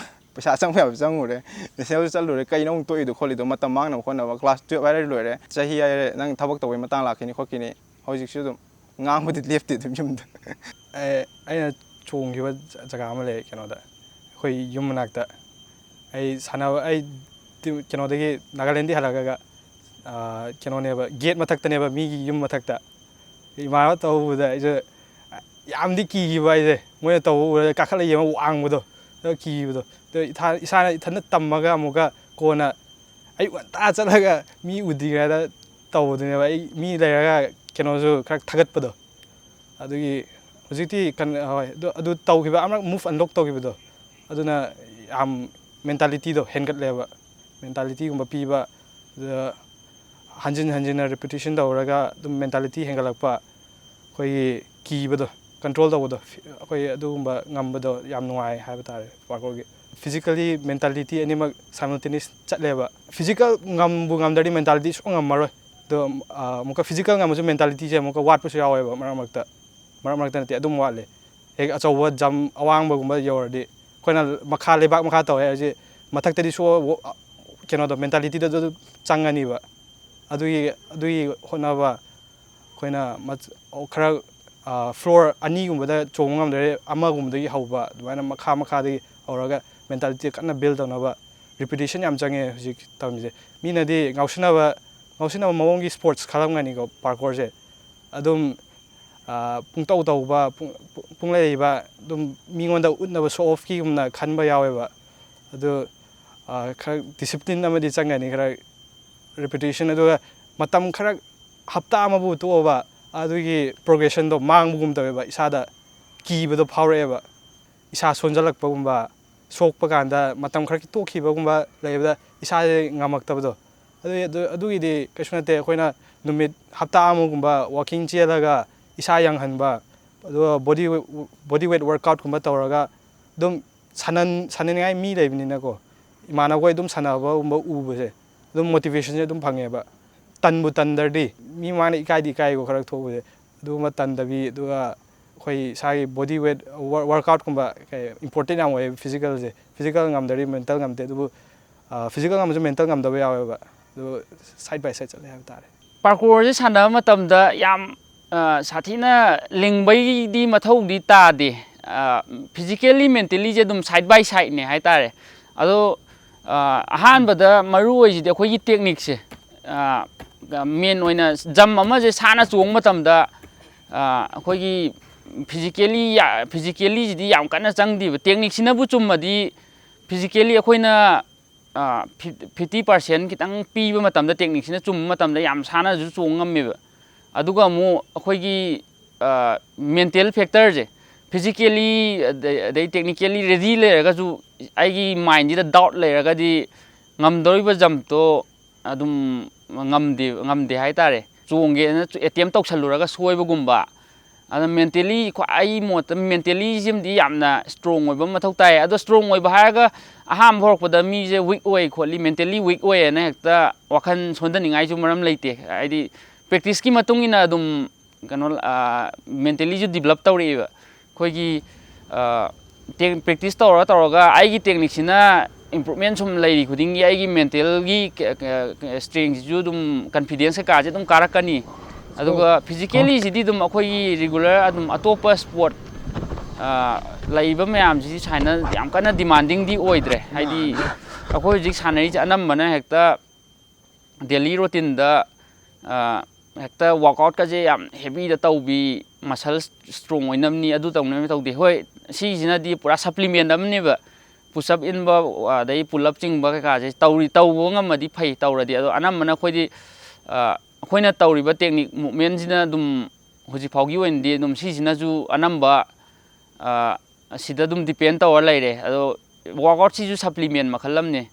ꯄꯩꯁꯥ ꯆꯪꯕ ꯌꯥꯝ ꯆꯪꯉꯨꯔꯦ, ꯅꯦꯁꯅꯦꯜꯁꯨ ꯆꯠꯂꯨꯔꯦ, ꯀꯩꯅꯣ ꯑꯃꯨꯛ ꯇꯣꯛꯏꯗꯣ ꯈꯣꯠꯂꯤꯗꯣ, ꯃꯇꯝ ꯃꯥꯡꯅꯕ ꯈꯣꯠꯅꯕ, ꯀ꯭ꯂꯥꯁ ꯇꯨꯌꯦꯜꯞ ꯍꯥꯏꯔ ꯂꯣꯏꯔꯦ, ꯆꯍꯤ ꯍꯥꯏꯔꯦ, ꯅꯪ ꯊꯕꯛ ꯇꯧꯕꯩ ꯃꯇꯥꯡ ꯂꯥꯛꯈꯤꯅꯤ ꯈꯣꯠꯈꯤꯅꯤ"꯫ ꯍꯧꯖꯤꯛꯁꯨ ꯑꯗꯨꯝ ꯉꯥꯡꯕꯗꯤ ꯂꯦꯞꯇꯦ ꯑꯗꯨꯝ ꯌꯨꯝꯗ꯫ ꯑꯦ, ꯑꯩꯅ ꯆꯣꯡꯈꯤꯕ ꯖ-, ꯖꯒꯥ ꯑꯃ ꯂꯩ ꯀꯩꯅꯣꯗ, ꯑꯩꯈꯣꯏ ꯌꯨꯝ ꯃꯅꯥꯛꯇ꯫ ꯑꯩ ꯁꯥꯟꯅꯕ, ꯑꯩ ꯇꯤ-, ꯀꯩꯅꯣꯗꯒꯤ, ꯅꯥꯒꯥꯂꯦꯟꯗꯒꯤ ꯍꯜꯂꯛꯑꯒ, ꯑꯥ, ꯀꯩꯅꯣꯅꯦꯕ, ꯒꯦꯠ ꯃꯊꯛꯇꯅꯦꯕ, ꯃꯤꯒꯤ ꯌꯨꯝ ꯃꯊꯛꯇ꯫ ꯏꯃꯥꯟꯅꯕ ꯇꯧꯕꯗ ꯑꯩꯁꯨ ꯌꯥꯝꯗꯤ ꯀꯤꯈꯤꯕ ꯑꯩꯁꯦ, ꯃꯣꯏꯅ ꯇꯧꯕ ꯎꯔꯒ ꯀꯥꯈꯠꯂ ꯌꯦꯡꯉ ꯋꯥꯡꯕꯗꯣ, ꯑꯗꯨ ꯀꯤꯈꯤꯕꯗꯣ꯫ ꯑꯗꯣ ꯏꯊꯥ-, ꯏꯁꯥꯅ ꯏꯊꯟꯇ ꯇꯝꯃꯒ ꯑꯃꯨꯛꯀ ꯀꯣꯟꯅ ꯑꯌꯨꯛ ꯉꯟꯇꯥ ꯆꯠꯂꯒ ꯃꯤ ꯎꯗ꯭ꯔꯤꯉꯩꯗ ꯇꯧꯕꯗꯨꯅꯦꯕ꯫ ꯑꯩ ꯃꯤ ꯂꯩꯔꯒ ꯀꯩꯅꯣꯁꯨ ꯈꯔ ꯊꯥꯒꯠꯄꯗꯣ꯫ ꯑꯗꯨꯒꯤ ꯍꯧꯖꯤꯛꯇꯤ ꯀꯟ-, ꯍꯣꯏ, ꯑꯗꯨ, ꯑꯗꯨ ꯇꯧꯈꯤꯕ, ꯑꯃꯔꯛ ꯃꯨꯚ ꯑꯟꯂꯣꯛ ꯇꯧꯈꯤꯕꯗꯣ, ꯑꯗꯨꯅ ꯌꯥꯝ ꯃꯦꯟꯇꯥꯂꯤꯇꯤꯗꯣ ꯍꯦꯟꯒꯠꯂꯦꯕ꯫ ꯃꯦꯟꯇꯥꯂꯤꯇꯤꯒꯨꯝꯕ ꯄꯤꯕ, ꯑꯗꯨꯗ ꯍꯟꯖꯤꯟ ꯍꯟꯖꯤꯟꯅ ꯔꯤꯄꯤꯇꯤꯁꯟ ꯇꯧꯔꯒ ꯑꯗꯨꯝ ꯃꯦꯟꯇꯥꯂꯤꯇꯤ ꯍꯦꯟꯒꯠꯂꯛꯄ, ꯑꯩꯈꯣꯏꯒꯤ ꯀꯤꯕꯗꯣ, ꯀꯟꯇ꯭ꯔꯣꯜ ꯇꯧꯕꯗꯣ, ꯐꯤ-, ꯑꯩꯈꯣꯏ ꯑꯗꯨꯒꯨꯝꯕ ꯉꯝꯕꯗꯣ ꯌꯥꯝ ꯅꯨꯡꯉꯥꯏ ꯍꯥꯏꯕ ꯇꯥꯔꯦ ꯄꯥꯔꯀꯣꯔꯒꯤ꯫ ꯐꯤꯖꯤꯀꯦꯜꯂꯤ, ꯃꯦꯟꯇꯥꯂꯤꯇꯤ ꯑꯅꯤꯃꯛ ꯁꯥꯏꯃꯜꯇꯦꯅꯤꯌꯁ ꯆꯠꯂꯦꯕ꯫ ꯐꯤꯖꯤꯀꯦꯜ ꯉꯝꯕꯨ ꯉꯝꯗ꯭ꯔꯗꯤ ꯃꯦꯟꯇꯥꯂꯤꯇꯤ ꯁꯨꯡꯉꯝ ꯉꯝꯃꯔꯣꯏ꯫ ꯑꯗꯣ, ꯑ, ꯑꯃꯨꯛꯀ ꯐꯤꯖꯤꯀꯦꯜ ꯉꯝꯃꯁꯨ ꯃꯦꯟꯇꯥꯂꯤꯇꯤꯁꯦ ꯑꯃꯨꯛꯀ ꯋꯥꯠꯄꯁꯨ ꯌꯥꯎꯋꯦꯕ ꯃꯔꯛ ꯃꯔꯛꯇ꯫ ꯃꯔꯛ ꯃꯔꯛꯇ ꯅꯠꯇꯦ, ꯑꯗꯨꯝ ꯋꯥꯠꯂꯦ꯫ ꯍꯦꯛ ꯑꯆꯧꯕ ꯖꯝ ꯑꯋꯥꯡꯕꯒꯨꯝꯕ ꯌꯧꯔꯗꯤ, ꯑꯩꯈꯣꯏꯅ ꯃꯈꯥ, ꯂꯩꯕꯥꯛ ꯃꯈꯥ ꯇꯧꯋꯦ ꯍꯥꯏꯁꯦ, ꯃꯊꯛꯇꯗꯤ ꯁꯣ-, ꯀꯩꯅꯣꯗꯣ, ꯃꯦꯟꯇꯥꯂꯤꯇꯤꯗꯁꯨ ꯑꯗꯨꯝ ꯆꯪꯉꯅꯤꯕ꯫ ꯑꯗꯨꯒꯤ, ꯑꯗꯨꯒꯤ ꯍꯣꯠꯅꯕ ꯑꯩꯈꯣꯏꯅ ꯃꯠ-, ꯈꯔ, ꯑ, ꯐ꯭ꯂꯣꯔ ꯑꯅꯤꯒꯨꯝꯕꯗ ꯆꯣꯡꯕ ꯉꯝꯗ꯭ꯔꯦ, ꯑꯃꯒꯨꯝꯕꯗꯒꯤ ꯍꯧꯕ, ꯑꯗꯨꯃꯥꯏꯅ ꯃꯈꯥ ꯃꯈꯥꯗꯒꯤ ꯍꯧꯔꯒ ꯃꯦꯟꯇꯥꯂꯤꯇꯤ ꯀꯟꯅ ꯕꯤꯜ ꯇꯧꯅꯕ꯫ ꯔꯤꯄꯤꯇꯤꯁꯟ ꯌꯥꯝ ꯆꯪꯉꯦ ꯍꯧꯖꯤꯛ ꯇꯝꯃꯤꯁꯦ꯫ ꯃꯤꯅꯗꯤ ꯉꯥꯎꯁꯤꯟꯅꯕ, ꯉꯥꯎꯁꯤꯟꯅꯕ ꯃꯑꯣꯡꯒꯤ ꯁ꯭ꯄꯣꯔꯠꯁ ꯈꯜꯂꯝꯒꯅꯤꯀꯣ ꯄꯥꯔꯀꯣꯔꯁꯦ꯫ ꯑꯗꯨꯝ, ꯑ, ꯄꯨꯡꯇꯧ ꯇꯧꯕ, ꯄꯨꯡ-, ꯄꯨꯡꯂꯩ ꯂꯩꯕ, ꯑꯗꯨꯝ ꯃꯤꯉꯣꯟꯗ ꯎꯠꯅꯕ, ꯁꯣ ꯑꯣꯐꯀꯤꯒꯨꯝꯅ ꯈꯟꯕ ꯌꯥꯎꯋꯦꯕ꯫ ꯑꯗꯨ, ꯑ, ꯈꯔ ꯗꯤꯁꯤꯄ꯭ꯂꯤꯟ ꯑꯃꯗꯤ ꯆꯪꯒꯅꯤ, ꯈꯔ ꯔꯤꯄꯤꯇꯤꯁꯟ꯫ ꯑꯗꯨꯒ ꯃꯇꯝ ꯈꯔ, ꯍꯞꯇꯥ ꯑꯃꯕꯨ ꯇꯣꯛꯑꯕ, ꯑꯗꯨꯒꯤ ꯄ꯭ꯔꯣꯒ꯭ꯔꯦꯁꯟꯗꯣ ꯃꯥꯡꯕꯒꯨꯝ ꯇꯧꯋꯦꯕ, ꯏꯁꯥꯗ ꯀꯤꯕꯗꯣ ꯐꯥꯎꯔꯛꯑꯦꯕ꯫ ꯏꯁꯥ ꯁꯣꯟꯖꯜꯂꯛꯄꯒꯨꯝꯕ, ꯁꯣꯛꯄ ꯀꯥꯟꯗ ꯃꯇꯝ ꯈꯔ ꯇꯣꯛꯈꯤꯕꯒꯨꯝꯕ ꯂꯩꯕꯗ ꯏꯁꯥꯁꯦ ꯉꯝꯃꯛꯇꯕꯗꯣ, ꯑꯗꯨ, ꯑꯗꯨ, ꯑꯗꯨꯒꯤꯗꯤ ꯀꯩꯁꯨ ꯅꯠꯇꯦ꯫ ꯑꯩꯈꯣꯏꯅ ꯅꯨꯃꯤꯠ ꯍꯞꯇꯥ ꯑꯃꯒꯨꯝꯕ walking ꯆꯦꯜꯂꯒ ꯏꯁꯥ ꯌꯥꯡꯍꯟꯕ, ꯑꯗꯨꯒ body body weight workoutꯀꯨꯝꯕ ꯇꯧꯔꯒ ꯑꯗꯨꯝ ꯁꯥꯟꯅ-, ꯁꯥꯟꯅꯅꯤꯡꯉꯥꯏ ꯃꯤ ꯂꯩꯕꯅꯤꯅꯀꯣ, ꯏꯃꯥꯟꯅꯕꯈꯣꯏ ꯑꯗꯨꯝ ꯁꯥꯟꯅꯕꯒꯨꯝꯕ ꯎꯕꯁꯦ ꯑꯗꯨꯝ motivationꯁꯦ ꯑꯗꯨꯝ ꯐꯪꯉꯦꯕ꯫ ꯇꯟꯕꯨ ꯇꯟꯗ꯭ꯔꯗꯤ, ꯃꯤ ꯃꯃꯥꯡꯗ ꯏꯀꯥꯏꯗꯤ ꯏꯀꯥꯏꯀꯣ ꯈꯔ ꯊꯣꯛꯎꯕꯁꯦ, ꯑꯗꯨꯒꯨꯝꯕ ꯇꯟꯗꯕꯤ, ꯑꯗꯨꯒ ꯑꯩꯈꯣꯏ ꯏꯁꯥꯒꯤ body weight ꯋꯔ-, workoutꯀꯨꯝꯕ important ꯌꯥꯝ ꯑꯣꯏꯌꯦ꯫ Physicalꯁꯦ, physical ꯉꯝꯗ꯭ꯔꯗꯤ mental ꯉꯝꯗꯦ, ꯑꯗꯨꯕꯨ physical ꯉꯝꯃꯁꯨ mental ꯉꯝꯗꯕ ꯌꯥꯎꯋꯦꯕ꯫ ꯑꯗꯨ side by side ꯆꯠꯂꯦ ꯍꯥꯏꯕ ꯇꯥꯔꯦ꯫ Parkourꯁꯦ ꯁꯥꯟꯅꯕ ꯃꯇꯝꯗ ꯌꯥꯝ ꯁꯥꯊꯤꯅ ꯂꯤꯡꯕꯩꯗꯤ ꯃꯊꯧꯗꯤ ꯇꯥꯗꯦ꯫ Physically, mentallyꯁꯦ ꯑꯗꯨꯝ side by sideꯅꯦ ꯍꯥꯏꯇꯥꯔꯦ꯫ ꯑꯗꯣ ꯑꯍꯥꯟꯕꯗ ꯃꯔꯨ ꯑꯣꯏꯁꯤꯗꯤ ꯑꯩꯈꯣꯏꯒꯤ techniqueꯁꯦ꯫ Main ꯑꯣꯏꯅ jump ꯑꯃꯁꯦ ꯁꯥꯟꯅ ꯆꯣꯡꯕ ꯃꯇꯝꯗ ꯑꯩꯈꯣꯏꯒꯤ physically, physicallyꯁꯤꯗꯤ ꯌꯥꯝ ꯀꯟꯅ ꯆꯪꯗꯦꯕ꯫ Techniqueꯁꯤꯅꯕꯨ ꯆꯨꯝꯃꯗꯤ physically ꯑꯩꯈꯣꯏꯅ fifty percent ꯈꯤꯇꯪ ꯄꯤꯕ ꯃꯇꯝꯗ, techniqueꯁꯤꯅ ꯆꯨꯝꯕ ꯃꯇꯝꯗ ꯌꯥꯝ ꯁꯥꯟꯅꯁꯨ ꯆꯣꯡ ꯉꯝꯃꯦꯕ꯫ ꯑꯗꯨꯒ ꯑꯃꯨꯛ ꯑꯩꯈꯣꯏꯒꯤ mental factorꯁꯦ, physically ꯑꯗꯩ, ꯑꯗꯩ technically ready ꯂꯩꯔꯒꯁꯨ ꯑꯩꯒꯤ mindꯁꯤꯗ doubt ꯂꯩꯔꯒꯗꯤ ꯉꯝꯗꯧꯔꯤꯕ jumpꯇꯣ ꯑꯗꯨꯝ ꯉꯝꯗꯦ, ꯉꯝꯗꯦ ꯍꯥꯏꯇꯥꯔꯦ꯫ ꯆꯣꯡꯒꯦꯅ attempt ꯇꯧꯁꯜꯂꯨꯔꯒ ꯁꯣꯏꯕꯒꯨꯝꯕ꯫ ꯑꯗ mentally ꯈ꯭ꯋꯥꯏ, ꯑꯩ ꯃꯣꯠꯇ mentallyꯁꯤꯃꯗꯤ ꯌꯥꯝꯅ strong ꯑꯣꯏꯕ ꯑꯃ ꯃꯊꯧ ꯇꯥꯏ꯫ ꯑꯗꯣ strong ꯑꯣꯏꯕ ꯍꯥꯏꯔꯒ ꯑꯍꯥꯟꯕ ꯍꯧꯔꯛꯄꯗ ꯃꯤꯁꯦ weak ꯑꯣꯏ ꯈꯣꯠꯂꯤ, mentally weak ꯑꯣꯏꯌꯦꯅ ꯍꯦꯛꯇ ꯋꯥꯈꯜ ꯁꯣꯟꯊꯅꯤꯡꯉꯥꯏꯁꯨ ꯃꯔꯝ ꯂꯩꯇꯦ꯫ ꯍꯥꯏꯗꯤ practiceꯀꯤ ꯃꯇꯨꯡ ꯏꯟꯅ ꯑꯗꯨꯝ ꯀꯩꯅꯣ, mentallyꯁꯨ develop ꯇꯧꯔꯛꯑꯦꯕ꯫ ꯑꯩꯈꯣꯏꯒꯤ practice ꯇꯧꯔ ꯇꯧꯔꯒ ꯑꯩꯒꯤ techniqueꯁꯤꯅ improvement ꯁꯨꯝ ꯂꯩꯔꯤ ꯈꯨꯗꯤꯡꯒꯤ ꯑꯩꯒꯤ mentalꯒꯤ strengthꯁꯤꯁꯨ ꯑꯗꯨꯝ, confidence ꯀꯩꯀꯥꯁꯦ ꯑꯗꯨꯝ ꯀꯥꯔꯛꯀꯅꯤ꯫ ꯑꯗꯨꯒ physicallyꯁꯤꯗꯤ ꯑꯗꯨꯝ ꯑꯩꯈꯣꯏꯒꯤ regular ꯑꯗꯨꯝ ꯑꯇꯣꯞꯄ sport ꯂꯩꯕ ꯃꯌꯥꯝꯁꯤꯗꯤ ꯁꯨꯃꯥꯏꯅ ꯌꯥꯝ ꯀꯟꯅ demandingꯗꯤ ꯑꯣꯏꯗ꯭ꯔꯦ꯫ ꯍꯥꯏꯗꯤ ꯑꯩꯈꯣꯏ ꯍꯧꯖꯤꯛ ꯁꯥꯟꯅꯔꯤꯁꯦ ꯑꯅꯝꯕꯅ ꯍꯦꯛꯇ daily routineꯗ ꯍꯦꯛꯇ workoutꯀꯁꯦ ꯌꯥꯝ heavyꯗ ꯇꯧꯕꯤ, muscle strong ꯑꯣꯏꯅꯕꯅꯤ, ꯑꯗꯨ ꯇꯧꯅꯕꯅꯤ ꯇꯧꯗꯦ꯫ ꯍꯣꯏ, ꯁꯤꯁꯤꯅꯗꯤ ꯄꯨꯔꯥ supplement ꯑꯃꯅꯦꯕ꯫ Push up ꯏꯟꯕ, ꯑꯗꯩ pull up ꯆꯤꯡꯕ ꯀꯩꯀꯥꯁꯦ ꯇꯧꯔꯤ, ꯇꯧꯕ ꯉꯝꯃꯗꯤ ꯐꯩ, ꯇꯧꯔꯗꯤ꯫ ꯑꯗꯣ ꯑꯅꯝꯕꯅ ꯑꯩꯈꯣꯏꯗꯤ, ꯑꯩꯈꯣꯏꯅ ꯇꯧꯔꯤꯕ technique movementꯁꯤꯅ ꯑꯗꯨꯝ ꯍꯧꯖꯤꯛ ꯐꯥꯎꯒꯤ ꯑꯣꯏꯅꯗꯤ ꯑꯗꯨꯝ ꯁꯤꯁꯤꯅꯁꯨ ꯑꯅꯝꯕ ꯑꯁꯤꯗ ꯑꯗꯨꯝ depend ꯇꯧꯔ ꯂꯩꯔꯦ꯫ ꯑꯗꯣ workoutꯁꯤꯁꯨ supplement ꯃꯈꯜ ꯑꯃꯅꯦ꯫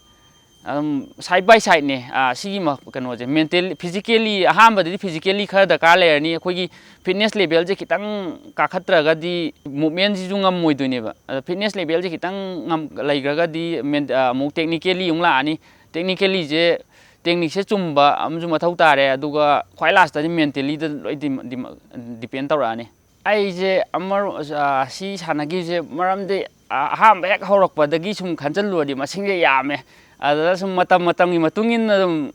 ꯑꯗꯨꯝ side by sideꯅꯦ꯫ ꯑꯥ, ꯁꯤꯒꯤ ꯃ-, ꯀꯩꯅꯣꯁꯦ, mental, physically, ꯑꯍꯥꯟꯕꯗꯗꯤ physically ꯈꯔ ꯗꯔꯀꯥꯔ ꯂꯩꯔꯅꯤ꯫ ꯑꯩꯈꯣꯏꯒꯤ fitness levelꯁꯦ ꯈꯤꯇꯪ ꯀꯥꯈꯠꯇ꯭ꯔꯒꯗꯤ movementꯁꯤꯁꯨ ꯉꯝꯃꯣꯏꯗꯣꯏꯅꯦꯕ꯫ ꯑꯗꯣ fitness levelꯁꯦ ꯈꯤꯇꯪ ꯉꯝ-, ꯂꯩꯈ꯭ꯔꯒꯗꯤ men-, ꯑꯥ, ꯑꯃꯨꯛ technically ꯑꯃꯨꯛ ꯂꯥꯛꯑꯅꯤ꯫ Technicallyꯁꯦ, techniqueꯁꯦ ꯆꯨꯝꯕ ꯑꯃꯁꯨ ꯃꯊꯧ ꯇꯥꯔꯦ꯫ ꯑꯗꯨꯒ ꯈ꯭ꯋꯥꯏ lastꯇꯗꯤ mentallyꯗ ꯂꯣꯏ ꯗꯤꯝ-, ꯗꯤꯝ-, depend ꯇꯧꯔꯛꯑꯅꯤ꯫ ꯑꯩꯁꯦ ꯑꯃꯔꯣ-, ꯑ, ꯁꯤ ꯁꯥꯟꯅꯈꯤꯕꯁꯦ ꯃꯔꯝꯗꯤ, ꯑ, ꯑꯍꯥꯟꯕ ꯍꯦꯛ ꯍꯧꯔꯛꯄꯗꯒꯤ ꯁꯨꯝ ꯈꯟꯖꯤꯜꯂꯨꯔꯗꯤ ꯃꯁꯤꯡꯁꯦ ꯌꯥꯝꯃꯦ꯫ ꯑꯗꯨꯗ ꯁꯨꯝ ꯃꯇꯝ ꯃꯇꯝꯒꯤ ꯃꯇꯨꯡ ꯏꯟꯅ ꯑꯗꯨꯝ,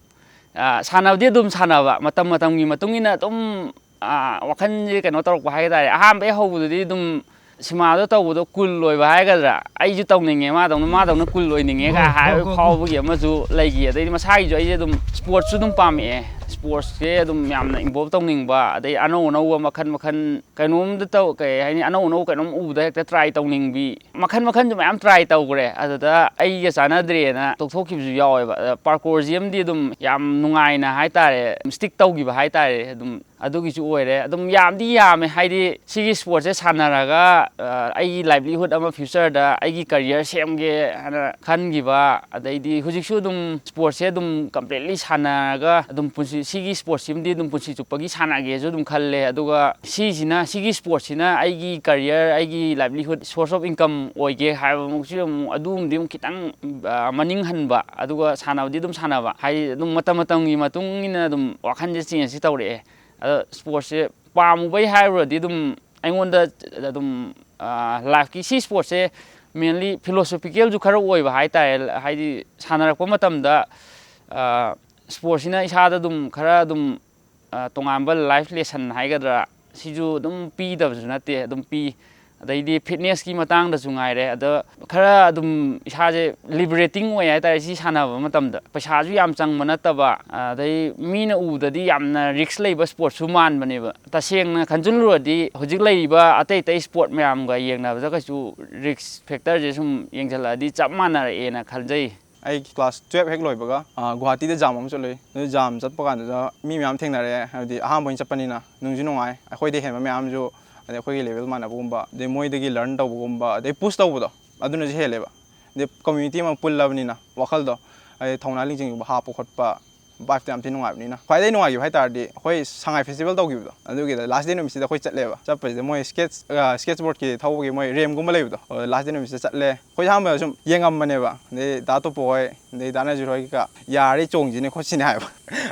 ꯑ, ꯁꯥꯟꯅꯕꯗꯤ ꯑꯗꯨꯝ ꯁꯥꯟꯅꯕ, ꯃꯇꯝ ꯃꯇꯝꯒꯤ ꯃꯇꯨꯡ ꯏꯟꯅ ꯑꯗꯨꯝ, ꯑ, ꯋꯥꯈꯜꯁꯦ ꯀꯩꯅꯣ ꯇꯧꯔꯛꯄ ꯍꯥꯏ ꯇꯥꯔꯦ꯫ ꯑꯍꯥꯟꯕ ꯍꯦꯛ ꯍꯧꯕꯗꯗꯤ ꯑꯗꯨꯝ ꯁꯤꯃꯥꯗꯣ ꯇꯧꯕꯗꯣ cool ꯑꯣꯏꯕ ꯍꯥꯏꯒꯗ꯭ꯔꯥ, "ꯑꯩꯁꯨ ꯇꯧꯅꯤꯡꯉꯦ, ꯃꯥꯗꯧꯅ, ꯃꯥꯗꯧꯅ cool ꯑꯣꯏꯅꯤꯡꯉꯦ" ꯀꯥꯏ ꯍꯥꯏꯕ ꯐꯥꯎꯕꯒꯤ ꯑꯃꯁꯨ ꯂꯩꯈꯤ꯫ ꯑꯗꯩꯗꯤ ꯃꯁꯥꯒꯤꯁꯨ ꯑꯩꯁꯦ ꯑꯗꯨꯝ sportsꯁꯨ ꯑꯗꯨꯝ ꯄꯥꯝꯃꯛꯑꯦ꯫ Sportsꯁꯦ ꯑꯗꯨꯝ ꯌꯥꯝꯅ involve ꯇꯧꯅꯤꯡꯕ, ꯑꯗꯩ ꯑꯅꯧ ꯑꯅꯧꯕ ꯃꯈꯜ ꯃꯈꯜ ꯀꯩꯅꯣꯝꯗ ꯇꯧ-, ꯀꯩ ꯍꯥꯏꯅꯤ, ꯑꯅꯧ ꯑꯅꯧꯕ ꯀꯩꯅꯣꯝ ꯎꯕꯗ ꯍꯦꯛꯇ try ꯇꯧꯅꯤꯡꯕꯤ, ꯃꯈꯜ ꯃꯈꯜꯁꯨ ꯃꯌꯥꯝ try ꯇꯧꯈ꯭ꯔꯦ꯫ ꯑꯗꯨꯗ ꯑꯩꯒ ꯆꯥꯟꯅꯗ꯭ꯔꯦꯅ ꯇꯣꯛꯊꯣꯛꯈꯤꯕꯁꯨ ꯌꯥꯎꯋꯦꯕ꯫ ꯑꯗ parkourꯁꯤ ꯑꯃꯗꯤ ꯑꯗꯨꯝ ꯌꯥꯝ ꯅꯨꯡꯉꯥꯏꯅ ꯍꯥꯏ ꯇꯥꯔꯦ, stick ꯇꯧꯈꯤꯕ ꯍꯥꯏ ꯇꯥꯔꯦ꯫ ꯑꯗꯨꯝ ꯑꯗꯨꯒꯤꯁꯨ ꯑꯣꯏꯔꯦ꯫ ꯑꯗꯨꯝ ꯌꯥꯝꯗꯤ ꯌꯥꯝꯃꯦ, ꯍꯥꯏꯗꯤ ꯁꯤꯒꯤ sportsꯁꯦ ꯁꯥꯟꯅꯔꯒ, ꯑ, ꯑꯩꯒꯤ livelihood ꯑꯃ futureꯗ ꯑꯩꯒꯤ career ꯁꯦꯝꯒꯦ ꯍꯥꯏꯅ ꯈꯟꯈꯤꯕ, ꯑꯗꯩꯗꯤ ꯍꯧꯖꯤꯛꯁꯨ ꯑꯗꯨꯝ sportsꯁꯦ ꯑꯗꯨꯝ completely ꯁꯥꯟꯅꯔꯒ ꯑꯗꯨꯝ ꯄꯨꯟꯁꯤ, ꯁꯤꯒꯤ sportsꯁꯤꯃꯗꯤ ꯑꯗꯨꯝ ꯄꯨꯟꯁꯤ ꯆꯨꯞꯄꯒꯤ ꯁꯥꯟꯅꯒꯦꯁꯨ ꯑꯗꯨꯝ ꯈꯜꯂꯦ꯫ ꯑꯗꯨꯒ ꯁꯤꯁꯤꯅ, ꯁꯤꯒꯤ sportsꯁꯤꯅ ꯑꯩꯒꯤ career, ꯑꯩꯒꯤ livelihood, source of income ꯑꯣꯏꯒꯦ ꯍꯥꯏꯕꯃꯛꯁꯨ ꯑꯃꯨꯛ, ꯑꯗꯨꯒꯨꯝꯕꯗꯤ ꯑꯃꯨꯛ ꯈꯤꯇꯪ, ꯑ, ꯃꯅꯤꯡ ꯍꯟꯕ, ꯑꯗꯨꯒ ꯁꯥꯟꯅꯕꯗꯤ ꯑꯗꯨꯝ ꯁꯥꯟꯅꯕ, ꯍꯥꯏꯗꯤ ꯑꯗꯨꯝ ꯃꯇꯝ ꯃꯇꯝꯒꯤ ꯃꯇꯨꯡ ꯏꯟꯅ ꯑꯗꯨꯝ ꯋꯥꯈꯜꯁꯦ changeꯁꯤ ꯇꯧꯔꯛꯑꯦ꯫ ꯑꯗꯣ sportsꯁꯦ ꯄꯥꯝꯃꯨꯕꯩ ꯍꯥꯏꯔꯨꯔꯗꯤ ꯑꯗꯨꯝ ꯑꯩꯉꯣꯟꯗ ꯑꯗꯨꯝ, ꯑ, lifeꯀꯤ ꯁꯤ sportsꯁꯦ mainly philosophicalꯁꯨ ꯈꯔ ꯑꯣꯏꯕ ꯍꯥꯏ ꯇꯥꯔꯦ꯫ ꯍꯥꯏꯗꯤ ꯁꯥꯟꯅꯔꯛꯄ ꯃꯇꯝꯗ, ꯑ, sportsꯁꯤꯅ ꯏꯁꯥꯗ ꯑꯗꯨꯝ ꯈꯔ ꯑꯗꯨꯝ, ꯑ, ꯇꯣꯉꯥꯟꯕ life lesson ꯍꯥꯏꯒꯗ꯭ꯔꯥ, ꯁꯤꯁꯨ ꯑꯗꯨꯝ ꯄꯤꯗꯕꯁꯨ ꯅꯠꯇꯦ, ꯑꯗꯨꯝ ꯄꯤ꯫ ꯑꯗꯩꯗꯤ fitnessꯀꯤ ꯃꯇꯥꯡꯗꯁꯨ ꯉꯥꯏꯔꯦ, ꯑꯗꯣ ꯈꯔ ꯑꯗꯨꯝ ꯏꯁꯥꯁꯦ liberating ꯑꯣꯏ ꯍꯥꯏ ꯇꯥꯔꯦ ꯁꯤ ꯁꯥꯟꯅꯕ ꯃꯇꯝꯗ꯫ ꯄꯩꯁꯥꯁꯨ ꯌꯥꯝ ꯆꯪꯕ ꯅꯠꯇꯕ, ꯑꯗꯩ ꯃꯤꯅ ꯎꯕꯗꯗꯤ ꯌꯥꯝꯅ risk ꯂꯩꯕ sportsꯁꯨ ꯃꯥꯟꯕꯅꯦꯕ꯫ ꯇꯁꯦꯡꯅ ꯈꯟꯖꯤꯜꯂꯨꯔꯗꯤ ꯍꯧꯖꯤꯛ ꯂꯩꯔꯤꯕ ꯑꯇꯩ ꯑꯇꯩ sport ꯃꯌꯥꯝꯒ ꯌꯦꯡꯅꯕꯗ ꯀꯩꯁꯨ risk factorꯁꯦ ꯁꯨꯝ ꯌꯦꯡꯁꯤꯜꯂꯛꯑꯗꯤ ꯆꯞ ꯃꯥꯟꯅꯔꯛꯑꯦꯅ ꯈꯟꯖꯩ꯫ ꯑꯩ class twelve ꯍꯦꯛ ꯂꯣꯏꯕꯒ, ꯑ, ꯒꯨꯍꯥꯇꯤꯗ jam ꯑꯃ ꯆꯠꯂꯨꯏ꯫ ꯑꯗꯨ jam ꯆꯠꯄ ꯀꯥꯟꯗꯨꯗ ꯃꯤ ꯃꯌꯥꯝ ꯊꯦꯡꯅꯔꯛꯑꯦ, ꯍꯥꯏꯕꯗꯤ ꯑꯍꯥꯟꯕ ꯑꯣꯏꯅ ꯆꯠꯄꯅꯤꯅ ꯅꯨꯡꯁꯨ ꯅꯨꯡꯉꯥꯏ꯫ ꯑꯩꯈꯣꯏꯗꯩ ꯍꯦꯟꯕ ꯃꯌꯥꯝꯁꯨ, ꯑꯗꯩ ꯑꯩꯈꯣꯏꯒꯤ ꯂꯦꯚꯦꯜ ꯃꯥꯟꯅꯕꯒꯨꯝꯕ, ꯑꯗꯩ ꯃꯣꯏꯗꯒꯤ ꯂꯔꯟ ꯇꯧꯕꯒꯨꯝꯕ, ꯑꯗꯩ ꯄꯨꯁ ꯇꯧꯕꯗꯣ, ꯑꯗꯨꯅꯁꯨ ꯍꯦꯜꯂꯦꯕ꯫ ꯑꯗꯩ ꯀꯝꯃ꯭ꯌꯨꯅꯤꯇꯤ ꯑꯃ ꯄꯨꯜꯂꯕꯅꯤꯅ ꯋꯥꯈꯜꯗꯣ, ꯑꯗꯩ ꯊꯧꯅꯥ ꯂꯤꯡꯖꯦꯜꯒꯨꯝꯕ ꯍꯥꯞꯄ ꯈꯣꯠꯄ, ꯚꯥꯏꯞꯇꯣ ꯌꯥꯝ ꯊꯤ ꯅꯨꯡꯉꯥꯏꯕꯅꯤꯅ꯫ ꯈ꯭ꯋꯥꯏꯗꯒꯤ ꯅꯨꯡꯉꯥꯏꯈꯤꯕ ꯍꯥꯏ ꯇꯥꯔꯗꯤ ꯑꯩꯈꯣꯏ ꯁꯉꯥꯏ ꯐꯦꯁꯇꯤꯚꯦꯜ ꯇꯧꯈꯤꯕꯗꯣ, ꯑꯗꯨꯒꯤꯗ ꯂꯥꯁ ꯗꯦ ꯅꯨꯃꯤꯠꯁꯤꯗ ꯑꯩꯈꯣꯏ ꯆꯠꯂꯦꯕ꯫ ꯆꯠꯄꯁꯤꯗ ꯃꯣꯏ ꯁ꯭ꯀꯦꯠꯁ, ꯑ, ꯁ꯭ꯀꯦꯠꯁ ꯕꯣꯔꯗꯀꯤ ꯊꯧꯕꯒꯤ ꯃꯣꯏ ꯔꯦꯝꯒꯨꯝꯕ ꯂꯩꯕꯗꯣ, ꯑꯗꯣ ꯂꯥꯁ ꯗꯦ ꯅꯨꯃꯤꯠꯁꯤꯗ ꯆꯠꯂꯦ꯫ ꯑꯩꯈꯣꯏ ꯑꯍꯥꯟꯕꯗ ꯁꯨꯝ ꯌꯦꯡꯉꯝꯕꯅꯦꯕ, ꯑꯗꯩ ꯗꯥ ꯇꯣꯄꯣ ꯍꯣꯏ, ꯑꯗꯩ ꯗꯥ ꯅꯖꯤꯔ ꯍꯣꯏ ꯀꯩꯀꯥ ꯌꯥꯔꯗꯤ ꯆꯣꯡꯁꯤꯅꯦ ꯈꯣꯠꯁꯤꯅꯦ ꯍꯥꯏꯕ꯫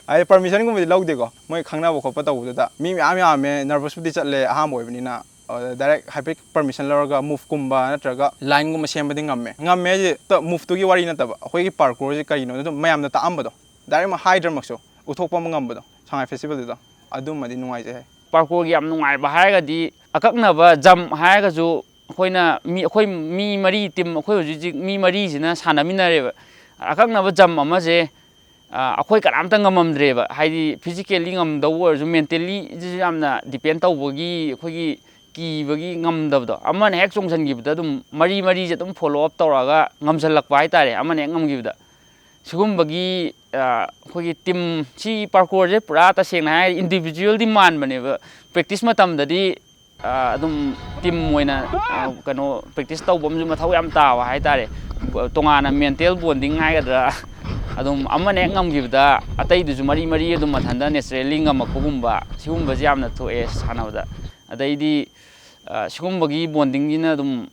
ꯑꯩ ꯄꯔꯃꯤꯁꯟꯒꯨꯝꯕꯗꯤ ꯂꯧꯗꯦꯀꯣ, ꯃꯣꯏ ꯈꯪꯅꯕ ꯈꯣꯠꯄ ꯇꯧꯕꯗꯨꯗ꯫ ꯃꯤ ꯃꯌꯥꯝ ꯌꯥꯝꯃꯦ, ꯅꯔꯚꯁꯄꯨꯗꯤ ꯆꯠꯂꯦ ꯑꯍꯥꯟꯕ ꯑꯣꯏꯕꯅꯤꯅ꯫ ꯑꯗꯨꯗ ꯗꯥꯏꯔꯦꯛ ꯍꯥꯏꯐꯦꯠ ꯄꯔꯃꯤꯁꯟ ꯂꯧꯔꯒ ꯃꯨꯚꯀꯨꯝꯕ ꯅꯠꯇ꯭ꯔꯒ ꯂꯥꯏꯟꯒꯨꯝꯕ ꯁꯦꯝꯕꯗꯤ ꯉꯝꯃꯦ꯫ ꯉꯝꯃꯦ ꯍꯥꯏꯁꯦ ꯃꯨꯚꯇꯨꯒꯤ ꯋꯥꯔꯤ ꯅꯠꯇꯕ, ꯑꯩꯈꯣꯏꯒꯤ ꯄꯥꯔꯀꯣꯔꯁꯦ ꯀꯔꯤꯅꯣ ꯑꯗꯨꯝ ꯃꯌꯥꯝꯅ ꯇꯥꯛꯑꯝꯕꯗꯣ, ꯗꯥꯏꯔꯦꯛꯃꯛ ꯍꯥꯏꯗ꯭ꯔꯃꯛꯁꯨ ꯎꯠꯊꯣꯛꯄ ꯑꯃ ꯉꯝꯕꯗꯣ ꯁꯉꯥꯏ ꯐꯦꯁꯇꯤꯚꯦꯜꯗꯨꯗ, ꯑꯗꯨꯃꯗꯤ ꯅꯨꯡꯉꯥꯏꯖꯩ꯫ ꯄꯥꯔꯀꯣꯔꯒꯤ ꯌꯥꯝ ꯅꯨꯡꯉꯥꯏꯕ ꯍꯥꯏꯔꯒꯗꯤ ꯑꯀꯛꯅꯕ ꯖꯝ ꯍꯥꯏꯔꯒꯁꯨ ꯑꯩꯈꯣꯏꯅ ꯃꯤ, ꯑꯩꯈꯣꯏ ꯃꯤ ꯃꯔꯤ, ꯇꯤꯝ, ꯑꯩꯈꯣꯏ ꯍꯧꯖꯤꯛ ꯍꯧꯖꯤꯛ ꯃꯤ ꯃꯔꯤꯁꯤꯅ ꯁꯥꯟꯅꯃꯤꯟꯅꯔꯦꯕ꯫ ꯑꯀꯛꯅꯕ ꯖꯝ ꯑꯃꯁꯦ, ꯑ, ꯑꯩꯈꯣꯏ ꯀꯅꯥꯝꯇ ꯉꯝꯃꯝꯗ꯭ꯔꯦꯕ꯫ ꯍꯥꯏꯗꯤ ꯐꯤꯖꯤꯀꯦꯜꯂꯤ ꯉꯝꯗꯧꯕ ꯑꯣꯏꯔꯁꯨ, ꯃꯦꯟꯇꯦꯜꯂꯤꯁꯤꯁꯨ ꯌꯥꯝꯅ ꯗꯤꯄꯦꯟ ꯇꯧꯕꯒꯤ ꯑꯩꯈꯣꯏꯒꯤ ꯀꯤꯕꯒꯤ ꯉꯝꯗꯕꯗꯣ, ꯑꯃꯅ ꯍꯦꯛ ꯆꯣꯡꯁꯤꯟꯈꯤꯕꯗ ꯑꯗꯨꯝ ꯃꯔꯤ ꯃꯔꯤꯁꯦ ꯑꯗꯨꯝ ꯐꯣꯂꯣ ꯑꯞ ꯇꯧꯔꯛꯑꯒ ꯉꯝꯁꯤꯜꯂꯛꯄ ꯍꯥꯏꯇꯥꯔꯦ, ꯑꯃꯅ ꯍꯦꯛ ꯉꯝꯈꯤꯕꯗ꯫ ꯁꯤꯒꯨꯝꯕꯒꯤ, ꯑ, ꯑꯩꯈꯣꯏꯒꯤ ꯇꯤꯝ, ꯁꯤ ꯄꯥꯔꯀꯣꯔꯁꯦ ꯄꯨꯔꯥ ꯇꯁꯦꯡꯅ ꯍꯥꯏꯔꯗꯤ ꯏꯟꯗꯤꯕꯤꯖꯨꯋꯦꯜꯗꯤ ꯃꯥꯟꯕꯅꯦꯕ꯫ ꯄ꯭ꯔꯦꯛꯇꯤꯁ ꯃꯇꯝꯗꯗꯤ, ꯑ, ꯑꯗꯨꯝ ꯇꯤꯝ ꯑꯣꯏꯅ, ꯑ, ꯀꯩꯅꯣ, ꯄ꯭ꯔꯦꯛꯇꯤꯁ ꯇꯧꯕ ꯑꯃꯁꯨ ꯃꯊꯧ ꯌꯥꯝ ꯇꯥꯕ ꯍꯥꯏꯇꯥꯔꯦ꯫ ꯇꯣꯉꯥꯟꯅ ꯃꯦꯟꯇꯦꯜ ꯕꯣꯟꯗꯤꯡ ꯍꯥꯏꯒꯗ꯭ꯔꯥ, ꯑꯗꯨꯝ ꯑꯃꯅ ꯍꯦꯛ ꯉꯝꯈꯤꯕꯗ ꯑꯇꯩꯗꯨꯁꯨ ꯃꯔꯤ ꯃꯔꯤ ꯑꯗꯨꯝ ꯃꯊꯟꯇ ꯅꯦꯆꯔꯦꯜꯂꯤ ꯉꯝꯃꯛꯄꯒꯨꯝꯕ, ꯁꯤꯒꯨꯝꯕꯁꯦ ꯌꯥꯝꯅ ꯊꯣꯛꯑꯦ ꯁꯥꯟꯅꯕꯗ꯫ ꯑꯗꯩꯗꯤ, ꯑ, ꯁꯤꯒꯨꯝꯕꯒꯤ ꯕꯣꯟꯗꯤꯡꯁꯤꯅ ꯑꯗꯨꯝ,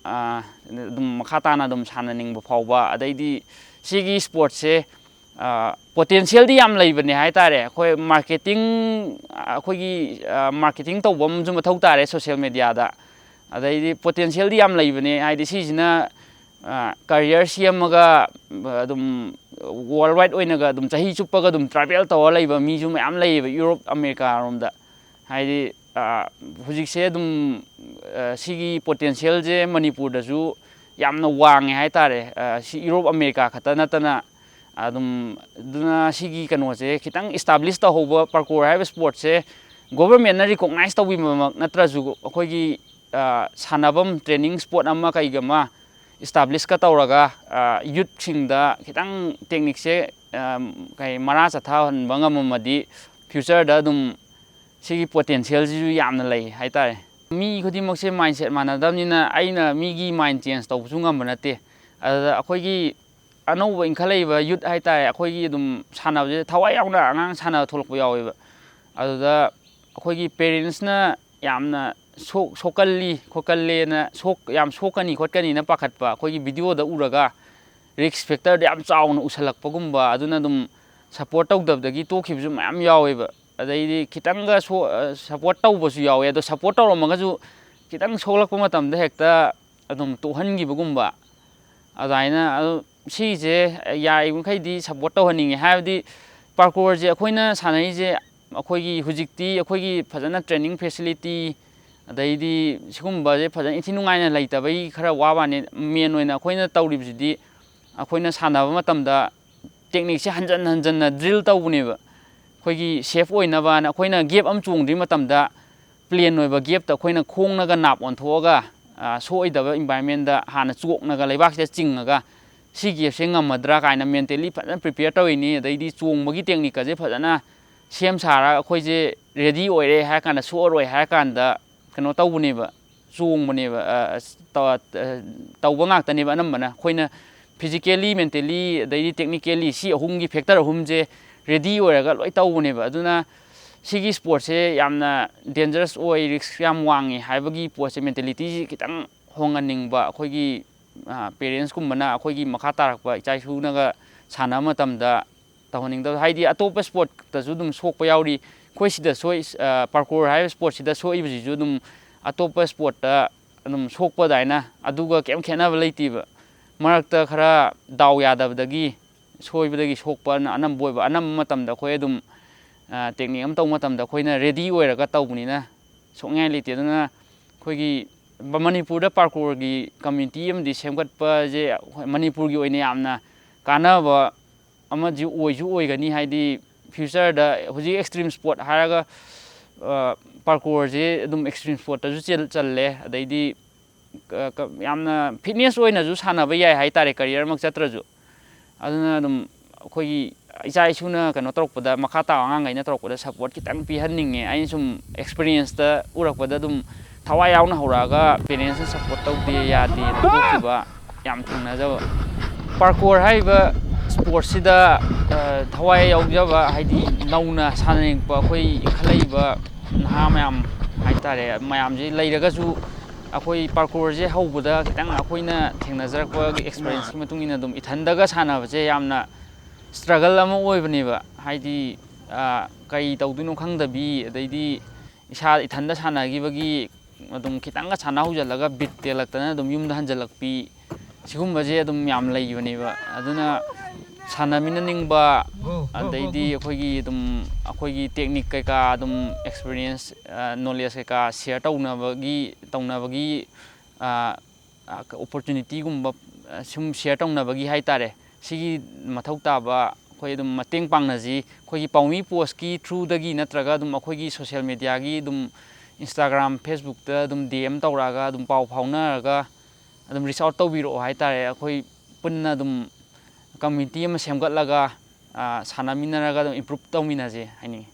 ꯑ, ꯑꯗꯨꯝ ꯃꯈꯥ ꯇꯥꯅ ꯑꯗꯨꯝ ꯁꯥꯟꯅꯅꯤꯡꯕ ꯐꯥꯎꯕ꯫ ꯑꯗꯩꯗꯤ ꯁꯤꯒꯤ ꯁ꯭ꯄꯣꯔꯠꯁꯦ, ꯑ, ꯄꯣꯇꯦꯟꯁꯤꯌꯦꯜꯗꯤ ꯌꯥꯝ ꯂꯩꯕꯅꯦ ꯍꯥꯏꯇꯥꯔꯦ꯫ ꯑꯩꯈꯣꯏ ꯃꯥꯔꯀꯦꯇꯤꯡ, ꯑꯩꯈꯣꯏꯒꯤ, ꯑ, ꯃꯥꯔꯀꯦꯇꯤꯡ ꯇꯧꯕ ꯑꯃꯁꯨ ꯃꯊꯧ ꯇꯥꯔꯦ ꯁꯣꯁꯤꯌꯦꯜ ꯃꯦꯗꯤꯌꯥꯗ꯫ ꯑꯗꯩꯗꯤ ꯄꯣꯇꯦꯟꯁꯤꯌꯦꯜꯗꯤ ꯌꯥꯝ ꯂꯩꯕꯅꯦ, ꯍꯥꯏꯗꯤ ꯁꯤꯁꯤꯅ, ꯑ, ꯀꯔꯤꯌꯔ ꯁꯦꯝꯃꯒ, ꯑ, ꯑꯗꯨꯝ ꯋꯥꯔꯜ ꯋꯥꯏꯗ ꯑꯣꯏꯅꯒ ꯑꯗꯨꯝ ꯆꯍꯤ ꯆꯨꯞꯄꯒ ꯑꯗꯨꯝ ꯇ꯭ꯔꯥꯚꯦꯜ ꯇꯧꯔ ꯂꯩꯕ ꯃꯤꯁꯨ ꯃꯌꯥꯝ ꯂꯩꯌꯦꯕ ꯌꯨꯔꯣꯞ, ꯑꯃꯦꯔꯤꯀꯥꯔꯣꯝꯗ꯫ ꯍꯥꯏꯗꯤ, ꯑ, ꯍꯧꯖꯤꯛꯁꯦ ꯑꯗꯨꯝ, ꯑ, ꯁꯤꯒꯤ ꯄꯣꯇꯦꯟꯁꯤꯌꯦꯜꯁꯦ ꯃꯅꯤꯄꯨꯔꯗꯁꯨ ꯌꯥꯝꯅ ꯋꯥꯡꯉꯦ ꯍꯥꯏꯇꯥꯔꯦ꯫ ꯑ, ꯁꯤ ꯌꯨꯔꯣꯞ, ꯑꯃꯦꯔꯤꯀꯥ ꯈꯛꯇ ꯅꯠꯇꯅ, ꯑꯗꯨꯝ, ꯑꯗꯨꯅ ꯁꯤꯒꯤ ꯀꯩꯅꯣꯁꯦ ꯈꯤꯇꯪ ꯏꯁꯇꯥꯕ꯭ꯂꯤꯁ ꯇꯧꯍꯧꯕ, ꯄꯥꯔꯀꯣꯔ ꯍꯥꯏꯔꯤꯕ ꯁ꯭ꯄꯣꯔꯠꯁꯦ ꯒꯣꯚꯔꯃꯦꯟꯠꯅ ꯔꯤꯀꯣꯛꯅꯥꯏꯁ ꯇꯧꯕꯤꯕꯃꯛ ꯅꯠꯇ꯭ꯔꯁꯨ, ꯑꯩꯈꯣꯏꯒꯤ, ꯑ, ꯁꯥꯟꯅꯐꯝ, ꯇ꯭ꯔꯦꯅꯤꯡ ꯁ꯭ꯄꯣꯠ ꯑꯃ ꯀꯩꯒ ꯑꯃ ꯏꯁꯇꯥꯕ꯭ꯂꯤꯁꯀ ꯇꯧꯔꯒ, ꯑ, ꯌꯨꯠꯁꯤꯡꯗ ꯈꯤꯇꯪ ꯇꯦꯛꯅꯤꯛꯁꯦ, ꯑ, ꯀꯩ, ꯃꯔꯥ ꯆꯠꯊꯍꯟꯕ ꯉꯝꯃꯝꯃꯗꯤ, ꯐ꯭ꯌꯨꯆꯔꯗ ꯑꯗꯨꯝ ꯁꯤꯒꯤ ꯄꯣꯇꯦꯟꯁꯤꯌꯦꯜꯁꯤꯁꯨ ꯌꯥꯝꯅ ꯂꯩ ꯍꯥꯏꯇꯥꯔꯦ꯫ ꯃꯤ ꯈꯨꯗꯤꯡꯃꯛꯁꯦ mindset ꯃꯥꯟꯅꯗꯕꯅꯤꯅ ꯑꯩꯅ ꯃꯤꯒꯤ mind change ꯇꯧꯕꯁꯨ ꯉꯝꯕ ꯅꯠꯇꯦ꯫ ꯑꯗꯨꯗ ꯑꯩꯈꯣꯏꯒꯤ ꯑꯅꯧꯕ ꯏꯟꯈꯠꯂꯛꯏꯕ youth ꯍꯥꯏꯇꯥꯔꯦ, ꯑꯩꯈꯣꯏꯒꯤ ꯑꯗꯨꯝ ꯁꯥꯟꯅꯕꯁꯦ ꯊꯋꯥꯏ ꯌꯥꯎꯅ ꯑꯉꯥꯡ ꯁꯥꯟꯅꯕ ꯊꯣꯛꯂꯛꯄ ꯌꯥꯎꯋꯦꯕ꯫ ꯑꯗꯨꯗ ꯑꯩꯈꯣꯏꯒꯤ parentsꯅ ꯌꯥꯝꯅ ꯁꯣꯛ-, ꯁꯣꯛꯀꯜꯂꯤ ꯈꯣꯠꯀꯜꯂꯦꯅ, ꯁꯣꯛ-, ꯌꯥꯝ ꯁꯣꯛꯀꯅꯤ ꯈꯣꯠꯀꯅꯤꯅ ꯄꯥꯈꯠꯄ, ꯑꯩꯈꯣꯏꯒꯤ videoꯗ ꯎꯔꯒ risk factorꯗ ꯌꯥꯝ ꯆꯥꯎꯅ ꯎꯁꯜꯂꯛꯄꯒꯨꯝꯕ, ꯑꯗꯨꯅ ꯑꯗꯨꯝ support ꯇꯧꯗꯕꯗꯒꯤ ꯇꯣꯛꯈꯤꯕꯁꯨ ꯃꯌꯥꯝ ꯌꯥꯎꯋꯦꯕ꯫ ꯑꯗꯩꯗꯤ ꯈꯤꯇꯪꯒ ꯁꯣ-, support ꯇꯧꯕꯁꯨ ꯌꯥꯎꯋꯦ꯫ ꯑꯗꯣ support ꯇꯧꯔꯝꯃꯒꯁꯨ ꯈꯤꯇꯪ ꯁꯣꯛꯂꯛꯄ ꯃꯇꯝꯗ ꯍꯦꯛꯇ ꯑꯗꯨꯝ ꯇꯣꯛꯍꯟꯈꯤꯕꯒꯨꯝꯕ꯫ ꯑꯗꯨꯃꯥꯏꯅ ꯑꯗꯨ ꯁꯤꯁꯦ ꯌꯥꯔꯤꯕ ꯃꯈꯩꯗꯤ support ꯇꯧꯍꯟꯅꯤꯡꯉꯦ꯫ ꯍꯥꯏꯕꯗꯤ parkourꯁꯦ ꯑꯩꯈꯣꯏꯅ ꯁꯥꯟꯅꯔꯤꯁꯦ, ꯑꯩꯈꯣꯏꯒꯤ ꯍꯧꯖꯤꯛꯇꯤ ꯑꯩꯈꯣꯏꯒꯤ ꯐꯖꯅ training facility, ꯑꯗꯩꯗꯤ ꯁꯤꯒꯨꯝꯕꯁꯦ ꯐꯖꯅ ꯏꯟꯊꯤ ꯅꯨꯡꯉꯥꯏꯅ ꯂꯩꯇꯕꯒꯤ ꯈꯔ ꯋꯥꯕ ꯋꯥꯅꯤ꯫ Main ꯑꯣꯏꯅ ꯑꯩꯈꯣꯏꯅ ꯇꯧꯔꯤꯕꯁꯤꯗꯤ, ꯑꯩꯈꯣꯏꯅ ꯁꯥꯟꯅꯕ ꯃꯇꯝꯗ techniqueꯁꯦ ꯍꯟꯖꯟ ꯍꯟꯖꯟꯅ drill ꯇꯧꯕꯅꯦꯕ꯫ ꯑꯩꯈꯣꯏꯒꯤ safe ꯑꯣꯏꯅꯕꯅ ꯑꯩꯈꯣꯏꯅ gap ꯑꯃ ꯆꯣꯡꯗ꯭ꯔꯤ ꯃꯇꯝꯗ plain ꯑꯣꯏꯕ gapꯇ ꯑꯩꯈꯣꯏꯅ ꯈꯣꯡꯅꯒ ꯅꯥꯞ ꯑꯣꯟꯊꯣꯛꯑꯒ, ꯑ, ꯁꯣꯛꯑꯣꯏꯗꯕ environmentꯗ ꯍꯥꯟꯅ ꯆꯣꯛꯅꯒ, ꯂꯩꯕꯥꯛꯁꯤꯗ ꯆꯤꯡꯉꯒ, ꯁꯤ gapꯁꯦ ꯉꯝꯃꯗ꯭ꯔꯥ ꯀꯥꯏꯅ mentally ꯐꯖꯅ prepare ꯇꯧꯔꯤꯅꯤ꯫ ꯑꯗꯩꯗꯤ ꯆꯣꯡꯕꯒꯤ techniqueꯀꯁꯦ ꯐꯖꯅ ꯁꯦꯝ ꯁꯥꯔꯒ ꯑꯩꯈꯣꯏꯁꯦ ready ꯑꯣꯏꯔꯦ ꯍꯥꯏꯔ ꯀꯥꯟꯗ, ꯁꯣꯛꯑꯔꯣꯏ ꯍꯥꯏꯔ ꯀꯥꯟꯗ ꯀꯩꯅꯣ ꯇꯧꯕꯅꯦꯕ, ꯆꯣꯡꯕꯅꯦꯕ꯫ ꯑ, ꯑꯁ, ꯇꯧ-, ꯑ, ꯇꯧꯕ ꯉꯥꯛꯇꯅꯦꯕ ꯑꯅꯝꯕꯅ꯫ ꯑꯩꯈꯣꯏꯅ physically, mentally, ꯑꯗꯩꯗꯤ technically, ꯁꯤ ꯑꯍꯨꯝꯒꯤ factor ꯑꯍꯨꯝꯁꯦ ready ꯑꯣꯏꯔꯒ ꯂꯣꯏ ꯇꯧꯕꯅꯦꯕ꯫ ꯑꯗꯨꯅ ꯁꯤꯒꯤ sportꯁꯦ ꯌꯥꯝꯅ dangerous ꯑꯣꯏ, risk ꯌꯥꯝ ꯋꯥꯡꯉꯤ ꯍꯥꯏꯕꯒꯤ ꯄꯣꯠꯁꯦ, mentalityꯁꯤ ꯈꯤꯇꯪ ꯍꯣꯡꯍꯟꯅꯤꯡꯕ꯫ ꯑꯩꯈꯣꯏꯒꯤ, ꯑ, parentsꯀꯨꯝꯕꯅ ꯑꯩꯈꯣꯏꯒꯤ ꯃꯈꯥ ꯇꯥꯔꯛꯄ ꯏꯆꯥ ꯏꯁꯨꯅꯒ ꯁꯥꯟꯅꯕ ꯃꯇꯝꯗ ꯇꯧꯍꯟꯅꯤꯡꯗꯕ, ꯍꯥꯏꯗꯤ ꯑꯇꯣꯞꯄ sportꯇꯁꯨ ꯑꯗꯨꯝ ꯁꯣꯛꯄ ꯌꯥꯎꯔꯤ꯫ ꯑꯩꯈꯣꯏ ꯁꯤꯗ ꯁꯣꯛꯏ-, ꯑ, parkour ꯍꯥꯏꯔꯤꯕ sportꯁꯤꯗ ꯁꯣꯛꯏꯕꯁꯤꯁꯨ ꯑꯗꯨꯝ ꯑꯇꯣꯞꯄ sportꯇ ꯑꯗꯨꯝ ꯁꯣꯛꯄ ꯑꯗꯨꯃꯥꯏꯅ, ꯑꯗꯨꯒ ꯀꯩꯝ ꯈꯦꯠꯅꯕ ꯂꯩꯇꯦꯕ꯫ ꯃꯔꯛꯇ ꯈꯔ ꯗꯥꯎ ꯌꯥꯗꯕꯗꯒꯤ, ꯁꯣꯏꯕꯗꯒꯤ ꯁꯣꯛꯄꯅ ꯑꯅꯝꯕ ꯑꯣꯏꯕ꯫ ꯑꯅꯝꯕ ꯃꯇꯝꯗ ꯑꯩꯈꯣꯏ ꯑꯗꯨꯝ, ꯑ, technique ꯑꯃ ꯇꯧꯕ ꯃꯇꯝꯗ ꯑꯩꯈꯣꯏꯅ ready ꯑꯣꯏꯔꯒ ꯇꯧꯕꯅꯤꯅ ꯁꯣꯛꯅꯤꯡꯉꯥꯏ ꯂꯩꯇꯦ꯫ ꯑꯗꯨꯅ ꯑꯩꯈꯣꯏꯒꯤ ꯕ-, ꯃꯅꯤꯄꯨꯔꯗ parkourꯒꯤ community ꯑꯃꯗꯤ ꯁꯦꯝꯒꯠꯄꯁꯦ ꯑꯩꯈꯣꯏ ꯃꯅꯤꯄꯨꯔꯒꯤ ꯑꯣꯏꯅ ꯌꯥꯝꯅ ꯀꯥꯟꯅꯕ ꯑꯃꯗꯤ ꯑꯣꯏꯁꯨ ꯑꯣꯏꯒꯅꯤ꯫ ꯍꯥꯏꯗꯤ futureꯗ ꯍꯧꯖꯤꯛ extreme sport ꯍꯥꯏꯔꯒ, ꯑ, parkourꯁꯦ ꯑꯗꯨꯝ extreme sportꯇꯁꯨ ꯆꯦꯜ-, ꯆꯜꯂꯦ꯫ ꯑꯗꯩꯗꯤ, ꯑ, ꯀ-, ꯌꯥꯝꯅ fitness ꯑꯣꯏꯅꯁꯨ ꯁꯥꯟꯅꯕ ꯌꯥꯏ ꯍꯥꯏꯇꯥꯔꯦ, career ꯃꯛ ꯆꯠꯇ꯭ꯔꯁꯨ꯫ ꯑꯗꯨꯅ ꯑꯗꯨꯝ ꯑꯩꯈꯣꯏꯒꯤ ꯏꯆꯥ ꯏꯁꯨꯅ ꯀꯩꯅꯣ ꯇꯧꯔꯛꯄꯗ, ꯃꯈꯥ ꯇꯥꯕ ꯑꯉꯥꯡꯈꯩꯅ ꯇꯧꯔꯛꯄꯗ support ꯈꯤꯇꯪ ꯄꯤꯍꯟꯅꯤꯡꯉꯦ꯫ ꯑꯩꯅ ꯁꯨꯝ experienceꯇ ꯎꯔꯛꯄꯗ ꯑꯗꯨꯝ ꯊꯋꯥꯏ ꯌꯥꯎꯅ ꯍꯧꯔꯛꯑꯒ ꯄꯦꯔꯦꯟꯁꯅ ꯁꯞꯄꯣꯔꯠ ꯇꯧꯗꯦ, ꯌꯥꯗꯦꯅ ꯇꯣꯛꯈꯤꯕ ꯌꯥꯝ ꯊꯦꯡꯅꯖꯕ꯫ ꯄꯥꯔꯀꯣꯔ ꯍꯥꯏꯔꯤꯕ ꯁ꯭ꯄꯣꯔꯠꯁꯤꯗ, ꯑ, ꯊꯋꯥꯏ ꯌꯥꯎꯖꯕ, ꯍꯥꯏꯗꯤ ꯅꯧꯅ ꯁꯥꯟꯅꯅꯤꯡꯉꯛꯄ ꯑꯩꯈꯣꯏ ꯏꯟꯈꯠꯂꯛꯏꯕ ꯅꯍꯥ ꯃꯌꯥꯝ ꯍꯥꯏꯇꯥꯔꯦ, ꯃꯌꯥꯝꯁꯦ ꯂꯩꯔꯒꯁꯨ, ꯑꯩꯈꯣꯏ ꯄꯥꯔꯀꯣꯔꯁꯦ ꯍꯧꯕꯗ ꯈꯤꯇꯪ ꯑꯩꯈꯣꯏꯅ ꯊꯦꯡꯅꯖꯔꯛꯄꯒꯤ ꯑꯦꯛꯁꯄꯤꯔꯤꯌꯦꯟꯁꯀꯤ ꯃꯇꯨꯡ ꯏꯟꯅ ꯑꯗꯨꯝ ꯏꯊꯟꯗꯒ ꯁꯥꯟꯅꯕꯁꯦ ꯌꯥꯝꯅ ꯁ꯭ꯇ꯭ꯔꯒꯜ ꯑꯃ ꯑꯣꯏꯕꯅꯦꯕ꯫ ꯍꯥꯏꯗꯤ, ꯑ, ꯀꯔꯤ ꯇꯧꯗꯣꯏꯅꯣ ꯈꯪꯗꯕꯤ, ꯑꯗꯩꯗꯤ ꯏꯁꯥ ꯏꯊꯟꯗ ꯁꯥꯟꯅꯈꯤꯕꯒꯤ ꯑꯗꯨꯝ ꯈꯤꯇꯪꯒ ꯁꯥꯟꯅ ꯍꯧꯖꯤꯜꯂꯒ ꯕꯤꯠ ꯇꯦꯜꯂꯛꯇꯅ ꯑꯗꯨꯝ ꯌꯨꯝꯗ ꯍꯟꯖꯜꯂꯛꯄꯤ, ꯁꯤꯒꯨꯝꯕꯁꯦ ꯑꯗꯨꯝ ꯌꯥꯝ ꯂꯩꯕꯅꯦꯕ꯫ ꯑꯗꯨꯅ ꯁꯥꯟꯅꯃꯤꯟꯅꯅꯤꯡꯕ, ꯑꯗꯩꯗꯤ ꯑꯩꯈꯣꯏꯒꯤ ꯑꯗꯨꯝ, ꯑꯩꯈꯣꯏꯒꯤ ꯇꯦꯛꯅꯤꯛ ꯀꯩꯀꯥ ꯑꯗꯨꯝ ꯑꯦꯛꯁꯄꯤꯔꯤꯌꯦꯟꯁ, ꯑ, ꯅꯣꯂꯦꯖ ꯀꯩꯀꯥ ꯁꯤꯌꯔ ꯇꯧꯅꯕꯒꯤ, ꯇꯧꯅꯕꯒꯤ, ꯑ, ꯑ, ꯑꯣꯄꯣꯔꯆꯨꯅꯤꯇꯤꯒꯨꯝꯕ, ꯑ, ꯁꯨꯝ ꯁꯤꯌꯔ ꯇꯧꯅꯕꯒꯤ ꯍꯥꯏꯇꯥꯔꯦ꯫ ꯁꯤꯒꯤ ꯃꯊꯧ ꯇꯥꯕ ꯑꯩꯈꯣꯏ ꯑꯗꯨꯝ ꯃꯇꯦꯡ ꯄꯥꯡꯅꯁꯤ꯫ ꯑꯩꯈꯣꯏꯒꯤ ꯄꯥꯎꯃꯤ ꯄꯣꯁꯀꯤ ꯊ꯭ꯔꯨꯗꯒꯤ ꯅꯠꯇ꯭ꯔꯒ ꯑꯗꯨꯝ ꯑꯩꯈꯣꯏꯒꯤ ꯁꯣꯁꯤꯌꯦꯜ ꯃꯦꯗꯤꯌꯥꯒꯤ ꯑꯗꯨꯝ Instagram, Facebook-ꯇ ꯑꯗꯨꯝ ꯗꯤ ꯑꯦꯝ ꯇꯧꯔꯛꯑꯒ ꯑꯗꯨꯝ ꯄꯥꯎ ꯐꯥꯎꯅꯔꯒ ꯑꯗꯨꯝ ꯔꯤꯆ ꯑꯥꯎꯠ ꯇꯧꯕꯤꯔꯛꯑꯣ ꯍꯥꯏꯇꯥꯔꯦ꯫ ꯑꯩꯈꯣꯏ ꯄꯨꯟꯅ ꯑꯗꯨꯝ ꯀꯝꯃ꯭ꯌꯨꯅꯤꯇꯤ ꯑꯃ ꯁꯦꯝꯒꯠꯂꯒ, ꯑ, ꯁꯥꯟꯅꯃꯤꯟꯅꯔꯒ ꯑꯗꯨꯝ ꯏꯝꯄ꯭ꯔꯨꯞ ꯇꯧꯃꯤꯟꯅꯁꯦ ꯍꯥꯏꯅꯤꯡꯉꯤ꯫